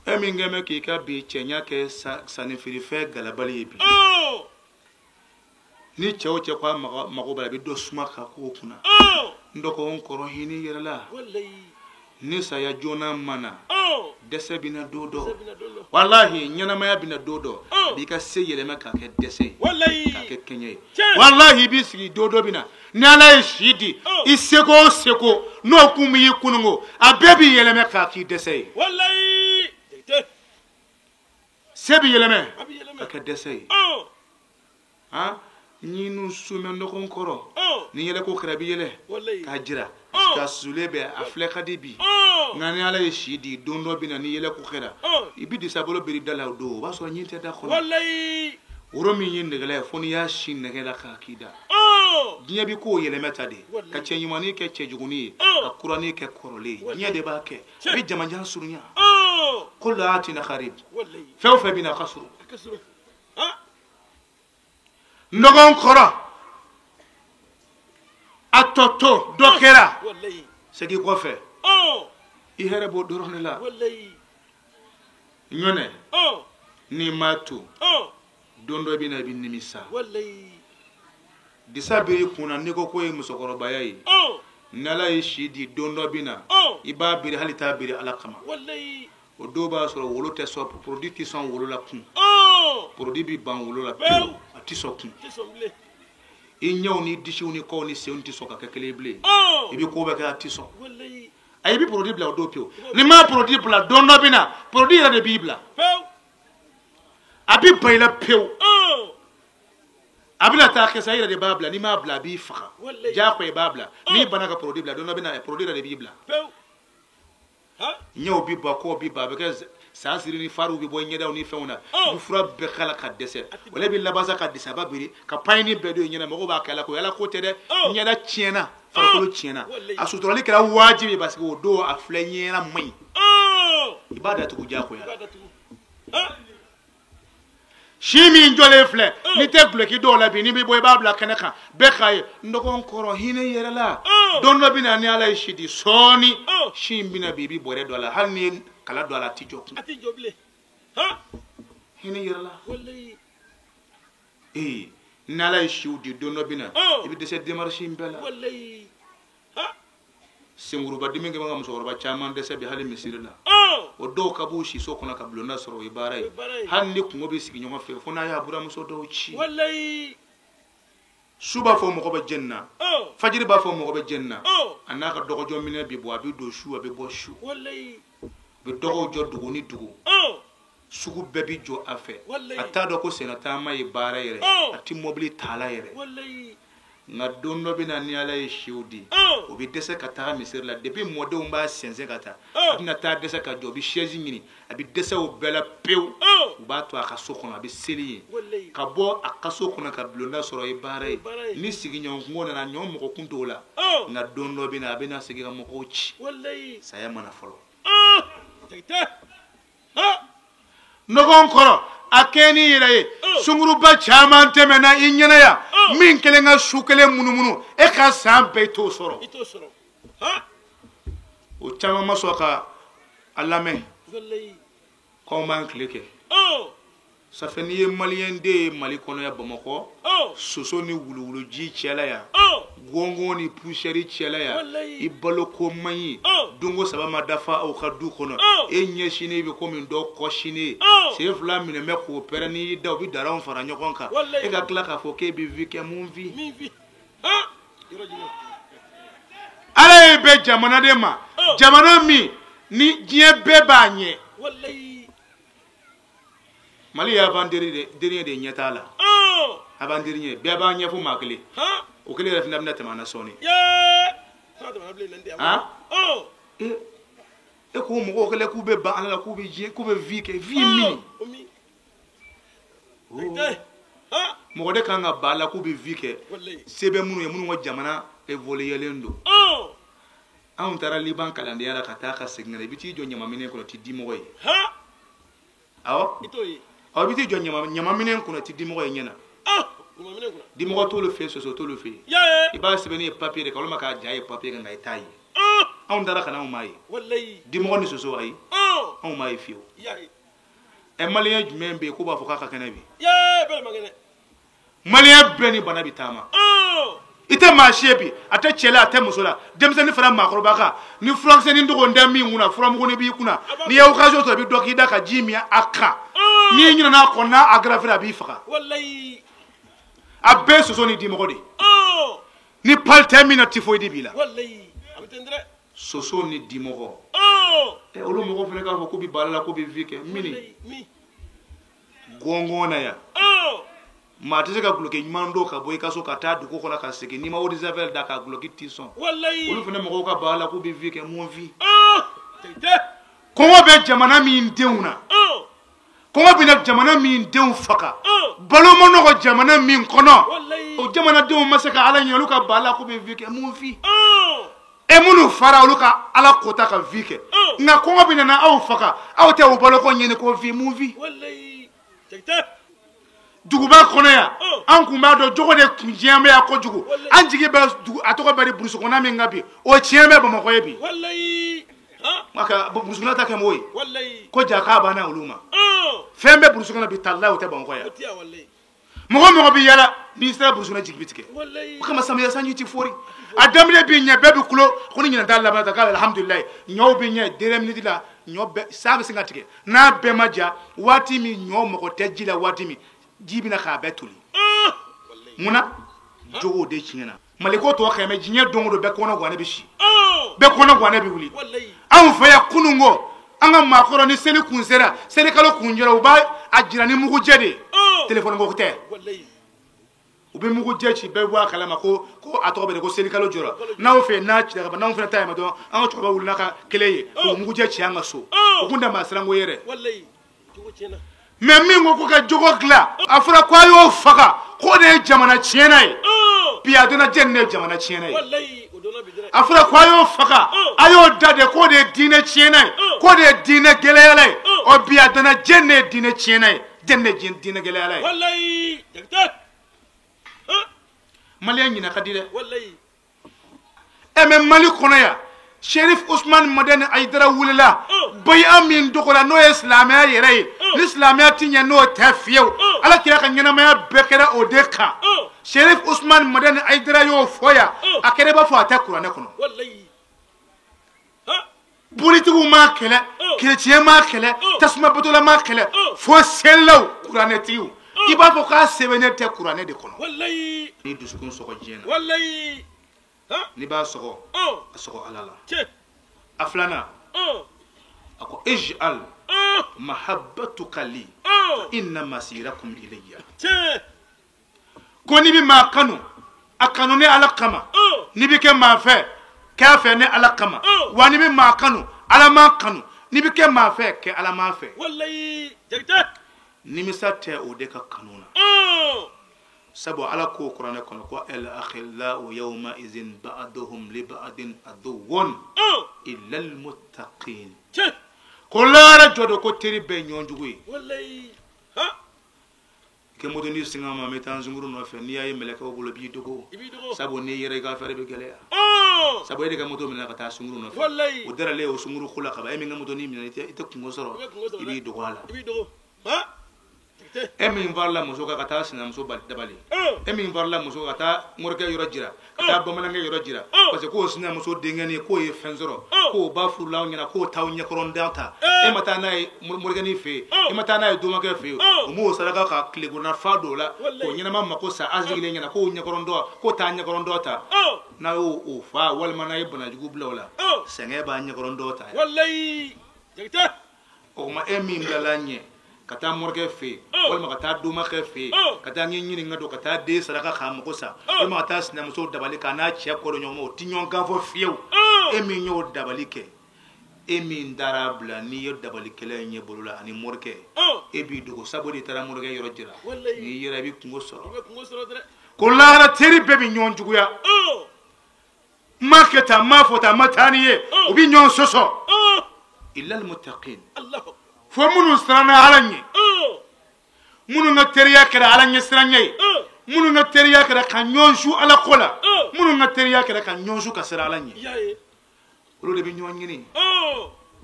S8: e min kɛn bɛ k'i ka bi cɛɲa kɛ sannifeerefɛn galabali ye bi ni cɛ o cɛ ko a mago b'a la a bɛ dɔ suma ka k'o kunna n dɔgɔnin kɔrɔ hinɛ i yɛrɛ la ni saya joona ma na dɛsɛ bɛ na don dɔ walahi ɲɛnamaya bɛ na don dɔ a b'i ka se yɛlɛma k'a kɛ dɛsɛ ye k'a kɛ kɛɲɛ ye walahi i b'i sigi don dɔ bɛ na ni ala ye si di i seko o seko n'o kun b'i kununko a bɛɛ b'i yɛlɛma k'a k'i dɛsɛ ye se bɛ yɛlɛma k'a kɛ dɛsɛ ye ɲinu sumɛ ɲɔgɔn kɔrɔ ni yɛlɛko kɛra i bɛ yɛlɛ k'a jira parce que a sulen bɛ a filɛ ka di bi nka ni ala ye si di don dɔ bɛ na ni yɛlɛko kɛra i bɛ disabolo biri da la o don o b'a sɔrɔ ɲin tɛ da kɔnɔ woro min ye nɛgɛla ye fo n'i y'a sin nɛgɛ la k'a k'i da diɲɛ bɛ kow yɛlɛmɛ ta de ka cɛ ɲumannin kɛ cɛjugunin ye ka kuranin kɛ kɔrɔlen ye diɲɛ de b'a kɛ a bɛ jamajan surunya kullu atin qarib fɛn o fɛn bɛ na a ka surun n dɔgɔnin kɔrɔ a tɔ to dɔ kɛra segin kɔfɛ i hɛrɛ b'o dɔrɔn de la ɲɔnɛ n'i m'a to don dɔ bɛ na i bɛ nimisa disa b'i kun na n'i ko k'o ye musokɔrɔbaya ye ni ala ye si di don dɔ bɛ na i b'a biri hali t'a biri ala kama o dɔw b'a sɔrɔ wolo tɛ sɔn produit tɛ sɔn wolo la kun produit bɛ ban wolo la pewu a tɛ sɔn kun i ɲɛw ni disiw ni kɔw ni senw tɛ sɔn ka kɛ kelen ye bilen i bɛ ko bɛɛ kɛ a tɛ sɔn ayi i bɛ produit bila o don pewu n'i ma produit bila don dɔ bɛ na produit yɛrɛ de b'i bila a bɛ ban i la pewu a bɛna taa kɛ sa i yɛrɛ de b'a bila n'i m'a bila a b'i faga diyagoya i b'a bila n'i banna ka produit bila don dɔ bɛ na produit yɛrɛ de b'i bila ɲɛw bi bɔ kɔw bi ban a bɛ kɛ san siri ni fariw bɛ bɔ ɲɛdaw ni fɛnw na i bɛ fura bɛɛ k'a la ka dɛsɛ o la i bɛ laban sa ka disaba biri ka paɲini bɛɛ don i ɲɛna mɔgɔw b'a kɛ ala ko ala ko tɛ dɛ ɲɛda tiɲɛna farikolo tiɲɛna a suturali kɛra wajibi ye parce que o don a filɛ ɲɛna man ɲi i b'a datugu diyagoya si min jɔlen filɛ n'i tɛ duloki dɔw la bi n'i bɛ bɔ i b'a bila kɛnɛ kan bɛɛ k'a ye n dɔgɔnin kɔrɔ hinɛ i yɛrɛ la don dɔ bɛ na ni ala ye si di sɔɔni si in bɛna bi i bɛ bɔrɛ don a la hali n'i ye kala don a la a tɛ jɔ kun hinɛ i yɛrɛ la ee ni ala ye siw di don dɔ bɛ na i bɛ dɛsɛ démarche in bɛɛ la senkuruba dimi kɛ bɛ ka musokɔrɔba caman dɛsɛ bi hali misiri la o dɔw ka b'u siso kɔnɔ ka bulonda sɔrɔ o ye baara ye hali ni kungo bɛ sigi ɲɔgɔn fɛ fo n'a y'a buramuso dɔw ci su b'a fɔ mɔgɔ bɛ jɛni na fajiri b'a fɔ mɔgɔ bɛ jɛni na a n'a ka dɔgɔjɔ minɛ bi bɔ a bɛ don su a bɛ bɔ su a bɛ dɔgɔw jɔ dugu ni dugu sugu bɛɛ bɛ jɔ a fɛ a t'a dɔn ko sennataama ye baara yɛrɛ a tɛ mɔbili tala yɛrɛ nka don dɔ bɛ na ni ala ye siw di o bɛ dɛsɛ ka taga misiri la depuis mɔdenw b'a sɛnsɛn ka taa a bɛna taa dɛsɛ ka jɔ o bɛ chaise ɲini a bɛ dɛsɛ o bɛɛ la pewu u b'a to a ka so kɔnɔ a bɛ seli yen ka bɔ a ka so kɔnɔ ka bulonda sɔrɔ o ye baara ye ni sigiɲɔgɔn kungo nana ɲɔ mɔgɔ kun t'o la nka don dɔ bɛ na a bɛna sigi ka mɔgɔw ci saya ma na fɔlɔ ɲɔgɔn kɔrɔ a kɛ n'i yɛrɛ ye sunguruba caman tɛmɛna i ɲɛna yan min kelen ka su kelen munumunu e ka san bɛɛ i t'o sɔrɔ o caman ma sɔn ka a lamɛn k'anw b'an tile kɛ ça fait n'i ye maliyɛn den ye mali kɔnɔ yan bamakɔ soso ni wuluwuluji cɛla yan Gɔngɔn ni poussière cɛla yan i balo ko man ɲi donko saba ma dafa aw ka du kɔnɔ e ɲɛsinnen bɛ komi dɔ kɔsinnen sen fila minɛ bɛ k'o pɛrɛn n'i y'i da u bɛ daraw fara ɲɔgɔn kan e ka tila k'a fɔ k'e bɛ vie kɛ mun vie ala ye bɛn jamana de ma jamana min ni diɲɛ bɛɛ b'a ɲɛ Mali ye avant dernier de ye ɲɛ t'a la avant dernier bɛɛ b'a ɲɛ fo maa kelen o kelen yɛrɛ fana bɛna tɛmɛ an na sɔɔni e ko mɔgɔw kɛlen k'u bɛ ban ala la k'u bɛ diɲɛ k'u bɛ vie kɛ vie min mɔgɔ de kan ka ban ala la k'u bɛ vie kɛ se bɛ minnu ye minnu ka jamana évoluélen don anw taara Liban kalandenya la ka taa ka segin ka na i bɛ t'i jɔ ɲamaminɛn kɔnɔ t'i dimɔgɔ ye awɔ i bɛ t'i jɔ ɲamaminɛn kɔnɔ t'i dimɔgɔ ye ɲɛ na dimɔgɔ t'olu fɛ yen soso t'olu fɛ yen i b'a sɛbɛnni ye papier de kan walima k'a ja ye papier kan nka i t'a ye anw taara ka na anw m'a ye dimɔgɔ ni soso ayi anw m'a ye fiyewu ɛ maliyɛn jumɛn bɛ yen k'o b'a fɔ k'a ka kɛnɛ bi maliyɛn bɛɛ ni bana bɛ taama i tɛ maa si ye bi a tɛ cɛ la a tɛ muso la denmisɛnnin fara maakɔrɔba kan ni furakisɛnin dogo tɛ min kunna furamugunin b'i kunna n'i ye occasion sɔrɔ i bɛ dɔ k'i da ka ji min a kan n'i ɲinɛna a kɔ n'a aggravé a b'i faga a bɛɛ soso ni dimɔgɔ de ni pali tɛ min na typhoïde b'i la soso ni dimɔgɔ olu mɔgɔw fana k'a fɔ k'u bɛ baara la k'u bɛ vie kɛ mini gɔngɔn na yan maa tɛ se ka guloki ɲuman don ka bɔ i ka so ka taa dugu kɔnɔ ka segin n'i ma eau de javel da ka guloki t'i sɔn olu fana mɔgɔw ka ban la k'u bɛ vie kɛ mun vie kɔngɔ bɛ jamana min denw na kɔngɔ bɛna jamana min denw faga balo ma nɔgɔ jamana min kɔnɔ o jamanadenw ma se ka ala ɲɛ olu ka ban la k'u bɛ vie kɛ mun vie e minnu fara olu ka ala kota ka vie kɛ nka kɔngɔ bɛna na aw faga aw tɛ o baloko ɲini ko vie mun vie duguba kɔnɔ yan an kun b'a dɔn jogo de kun tiɲɛ bɛ yan kojugu an jigi bɛ a tɔgɔ bɛ di burusi kɔnɔna min kan bi o tiɲɛ bɛ Bamakɔ ye bi nka burusi kɔnɔna ta kɛ m'o ye ko ja k'a banna olu ma fɛn bɛ burusi kɔnɔ bi tali o tɛ Bamakɔ yan mɔgɔ mɔgɔ bɛ yala n'i sera burusi kɔnɔ jigi bɛ tigɛ o kama samiya sanji ti fori a daminɛ bɛ ɲɛ bɛɛ bɛ kulo ko ni ɲinɛ t'a laban ta k'a alhamdulilayi ɲɔw bɛ ɲɛ dernière minute la ɲɔ bɛɛ sa bɛ sin ka tigɛ n'a bɛɛ ma ja waati min ɲɔ mɔgɔ tɛ ji la waati min ji bɛna k'a bɛɛ toli munna jogow de tiɲɛna maliko tɔ kɛmɛ diɲɛ don o don bɛɛ kɔnɔ gannen bɛ si bɛɛ kɔnɔ gannen bɛ wuli anw fɛ yan kunun ko an ka maakɔrɔ ni seli kun sera selikalo kun jɔra u b'a a jira ni mugujɛ de ye telefɔni ko tɛ u bɛ mugujɛ ci bɛɛ bɔ a kalama ko a tɔgɔ bɛ di ko selikalo jɔra n'aw fɛ n'a cira ka ban n'anw fana ta yen dɔrɔn an ka cɛkɔrɔba wulila ka kelen ye k'o mugujɛ ci an ka so o kun tɛ maa siranko ye dɛ mais min ko ka jogo dilan a fɔra ko a y'o faga k'o de ye jamana tiɲɛna ye bi a donna jɛni de ye jamana tiɲɛna ye a fɔra ko a y'o faga a y'o da de k'o de ye diinɛ tiɲɛna ye k'o de ye diinɛ gɛlɛyala ye ɔ bi a donna jɛni de ye diinɛ tiɲɛna ye jɛni de ye diinɛ gɛlɛyala ye maliyɛn ɲinɛ ka di dɛ ɛ mais Mali kɔnɔ yan Sherif Usman Madani Ayidara wulila bayi'a min dɔgɔla n'o ye silamɛya yɛrɛ ye ni silamɛya ti ɲɛ n'o tɛ fiyewu ala kira ka ɲɛnamaya bɛɛ kɛra o de kan Sherif Usman Madani Ayidara y'o fɔ yan a kɛra i b'a fɔ a tɛ kuranɛ kɔnɔ bolitigiw m'a kɛlɛ kereciyɛn m'a kɛlɛ tasuma batola m'a kɛlɛ fo selilaw kuranɛtigiw i b'a fɔ k'a sɛbɛnnen tɛ kuranɛ de kɔnɔ n'i dusukun sɔgɔ diɲɛ na n'i b'a sɔgɔ a sɔgɔ ala la a filanan a ko ij'al mahabbatuka li fa inna masirakum ilayya ko n'i bɛ maa kanu a kanu ne ala kama n'i bɛ kɛ maa fɛ k'a fɛ ne ala kama wa n'i bɛ maa kanu ala maa kanu n'i bɛ kɛ maa fɛ kɛ ala maa fɛ nimisa tɛ o de ka kanu na sabu ala ko kuranɛ kɔnɔ ko al akhillau yawma izin ba'duhum li ba'din aduwwun illa al muttaqin ko lahara jɔ don ko teri bɛɛ ɲɔgɔn jugu ye kɛ moto ni singa ma n bɛ taa n sunguru nɔfɛ n'i y'a ye mɛlɛkɛw bolo i b'i dogo sabu n'i yɛrɛ i ka affaire bɛ gɛlɛya sabu e de ka moto minɛ ka taa sunguru nɔfɛ o daralen o sunguru ko la kaban e min ka moto ni minɛ i tɛ kungo sɔrɔ i b'i dogo a la. E min farala muso kan ka taa sinamuso dabali, e min farala muso ka taa morikɛ yɔrɔ jira, ka taa bamanankɛ yɔrɔ jira, parce que k'o sinamuso denkɛnin k'o ye fɛn sɔrɔ, k'o ba furula aw ɲɛna, k'o t'aw ɲɛkɔrɔndan ta, e ma taa n'a ye morikɛnin fɛ yen, e ma taa n'a ye domakɛ fɛ yen, o m'o saraka ka tilegonnafa don o la, k'o ɲɛnama mako sa a sigilen ɲɛna, k'o ɲɛkɔrɔndɔ, k'o t'a ɲɛkɔrɔndɔ ta, n'a y'o o fa walima n'a ye banajugu bila o la, sɛgɛn b'a ɲɛkɔrɔndɔ ta. O tuma e min bilala ɲɛ ka taa morikɛ fɛ yen, walima ka taa domakɛ fɛ yen, ka taa ɲɛ ɲininka don, ka taa den saraka k'a mako sa, walima ka taa sinamuso dabali k'a n'a cɛ kɔrɔ ɲɔgɔn ma, o ti ɲɔgɔn kan fɔ fiyewu. E min y'o dabali kɛ, e min taara bila n'i ye dabalikɛla in ɲɛ bolo la ani morikɛ, e b'i dogo, sabu de taara morikɛ yɔrɔ jira, n'i yɛrɛ i bɛ kungo sɔrɔ. Ko lahara teri bɛɛ bɛ ɲɔgɔn juguya, n m'a kɛ tan, n m'a fɔ tan, n ma taa n'i ye, u bɛ ɲɔgɔn sɔsɔ. Illal muttaqin, fo minnu siranna Ala ɲɛ, minnu ka teriya kɛra Ala ɲɛsiranɲɛ ye, minnu ka teriya kɛra ka ɲɔgɔn su Ala ko la, minnu ka teriya kɛra ka ɲɔgɔn su ka siran Ala ɲɛ, olu de bɛ ɲɔgɔn ɲini.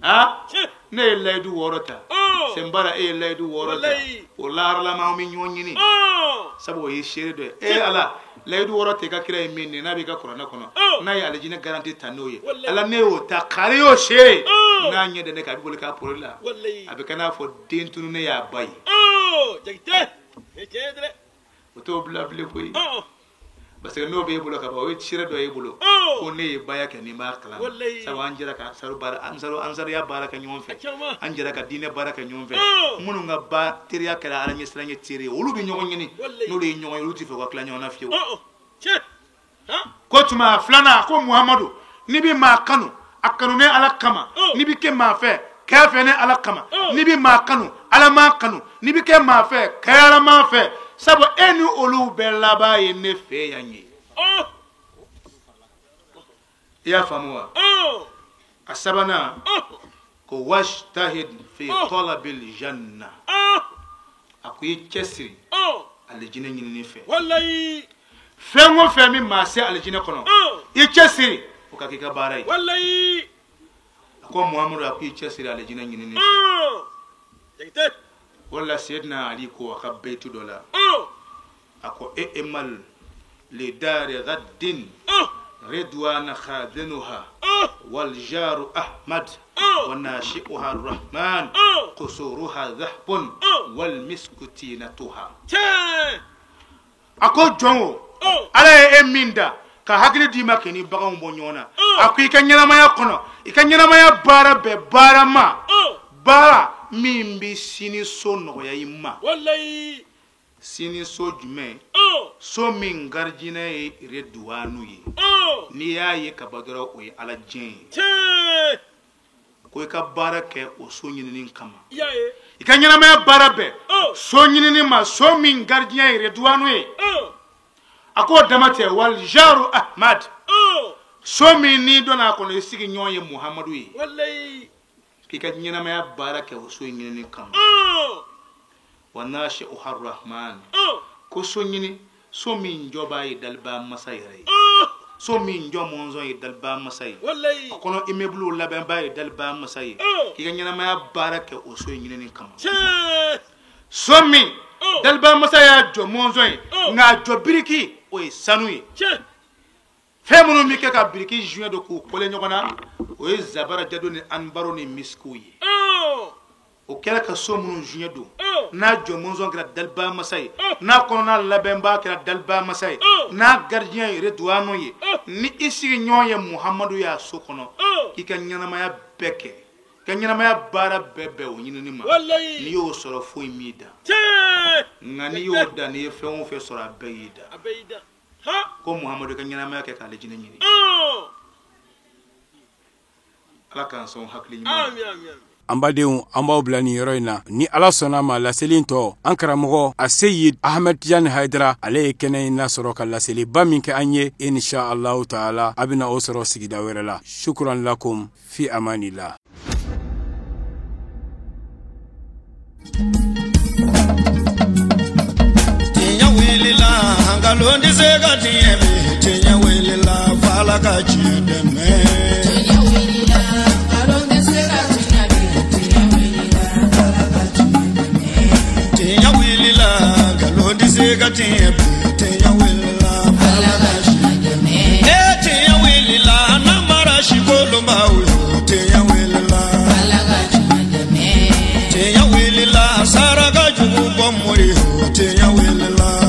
S8: Ah, ne ye layidu 6 ta, Senbara e ye layidu 6 ta, o laharalama anw bɛ ɲɔgɔn ɲini, sabu o ye seere dɔ ye. E Ala, layidu 6 ta i ka kira ye min ye, n'a b'i ka kuranɛ kɔnɔ, n'a ye alijinɛ garanti ta n'o ye, Ala ne y'o ta, k'ale y'o seere, n'a ɲɛ da ne kan a bɛ boli k'a pori la, a bɛ kɛ n'a fɔ den tununnen y'a ba ye. O t'o bila bilen koyi. Parce que n'o b'e bolo ka ban, o ye seere dɔ y'e bolo, ko ne ye baya kɛ ni n b'a kalan, sabu an jɛra ka ansariya baara kɛ ɲɔgɔn fɛ, an jɛra ka diinɛ baara kɛ ɲɔgɔn fɛ. Minnu ka ba teriya kɛra Ala ɲɛsiranɲɛ teri ye, olu bɛ ɲɔgɔn ɲini, n'olu ye ɲɔgɔn ye, olu tɛ fɛ u ka tila ɲɔgɔn na fiyewu. Ko tuma filanan, ko Muhamadu, n'i bɛ maa kanu, a kanu ne Ala kama, n'i bɛ kɛ maa fɛ, kɛ fɛ ne Ala kama, n'i bɛ maa kanu, Ala maa kanu, n'i bɛ kɛ maa fɛ, kɛ Ala maa fɛ, sabu e ni olu bɛɛ laban ye ne fɛ yan ye. I y'a faamu wa? A sabanan, ko wajtahid fi talabil janna, a ko i cɛsiri alijinɛ ɲinini fɛ. Fɛn o fɛn min maa se alijinɛ kɔnɔ, i cɛsiri o ka k'i ka baara ye. A ko Muhamadu, a ko i cɛsiri alijinɛ ɲinini fɛ. Wala Seydina Ali ko a ka beyitu dɔ la, a ko e emal li dari gaddin ridwana khadinuha wal jaru ahmad wa nashi'uha rahman qusuruha dhahbun wal misku tinatuha. A ko jɔn o, Ala ye e min da ka hakili d'i ma k'i ni baganw bɔ ɲɔgɔn na, a ko i ka ɲɛnamaya kɔnɔ, i ka ɲɛnamaya baara bɛɛ baara ma, baara min bɛ sini so nɔgɔya i ma. Sini so jumɛn? So min garijinɛ ye Reduwanu ye, n'i y'a ye ka ban dɔrɔn o ye Ala diɲɛ ye. Ko i ka baara kɛ o so ɲinini kama, i ka ɲɛnamaya baara bɛɛ so ɲinini ma, so min garijinɛ ye Reduwanu ye. A k'o dama tɛ, wal jaru Ahmad, so min n'i donna a kɔnɔ i sigiɲɔgɔn ye Muhamadu ye, k'i ka ɲɛnamaya baara kɛ o so in ɲinini kama. Wa nashi'uha rahman, ko so ɲini, so min jɔbaa ye daliba masa yɛrɛ ye, so min jɔ mɔnzɔn ye daliba masa ye, a kɔnɔ immeuble labɛnbaa ye daliba masa ye, k'i ka ɲɛnamaya baara kɛ o so in ɲinini kama. So min daliba masa y'a jɔ mɔnzɔn ye, nka a jɔ biriki o ye sanu ye. Fɛn minnu bɛ kɛ ka biriki joint don k'u kɔlɛ ɲɔgɔn na, o ye zabara jado ni anbaro ni misikiw ye. O kɛra ka so minnu joint don, n'a jɔ mɔnzɔn kɛra daliba masa ye, n'a kɔnɔna labɛnbaa kɛra daliba masa ye, n'a gardien ye Reduwanu ye, ni i sigiɲɔgɔn ye Muhamadu y'a so kɔnɔ, k'i ka ɲɛnamaya bɛɛ kɛ, ka ɲɛnamaya baara bɛɛ bɛn o ɲinini ma. N'i y'o sɔrɔ foyi m'i da, nka n'i y'o da, n'i ye fɛn o fɛn sɔrɔ a bɛɛ y'i da. Ko Muhamadu ka ɲɛnamaya kɛ k'ale jinɛ ɲini. Ala k'an sɔn hakili ɲuman.
S3: An badenw, an b'aw bila nin yɔrɔ in na. Ni Ala sɔnna ma, laseli tɔ, an karamɔgɔ a Seyid Ahmed Tijani Hayidara, ale ye kɛnɛ in lasɔrɔ ka laseliba min kɛ an ye, insha Allahu taala a bɛna o sɔrɔ sigida wɛrɛ la. Shukran lakum fi amanillah.
S1: Tiɲɛ wulila, nkalon tɛ se ka tiɲɛ bi. Tiɲɛ wulila, f'Ala ka tiɲɛ dɛmɛ.
S2: Tiɲɛ wulila, nkalon tɛ se ka tiɲɛ bi. Tiɲɛ wulila, f'Ala ka tiɲɛ dɛmɛ.
S1: Tiɲɛ wulila. se ka tiɲɛ bilen. Tiɲɛ wulila
S2: Ala ka tiɲɛ dɛmɛ.
S1: E tiɲɛ wulila namara sikolonbaw yo. Tiɲɛ wulila
S2: Ala ka tiɲɛ dɛmɛ.
S1: Tiɲɛ wulila saraka jugu bɔ mori yo. Tiɲɛ wulila.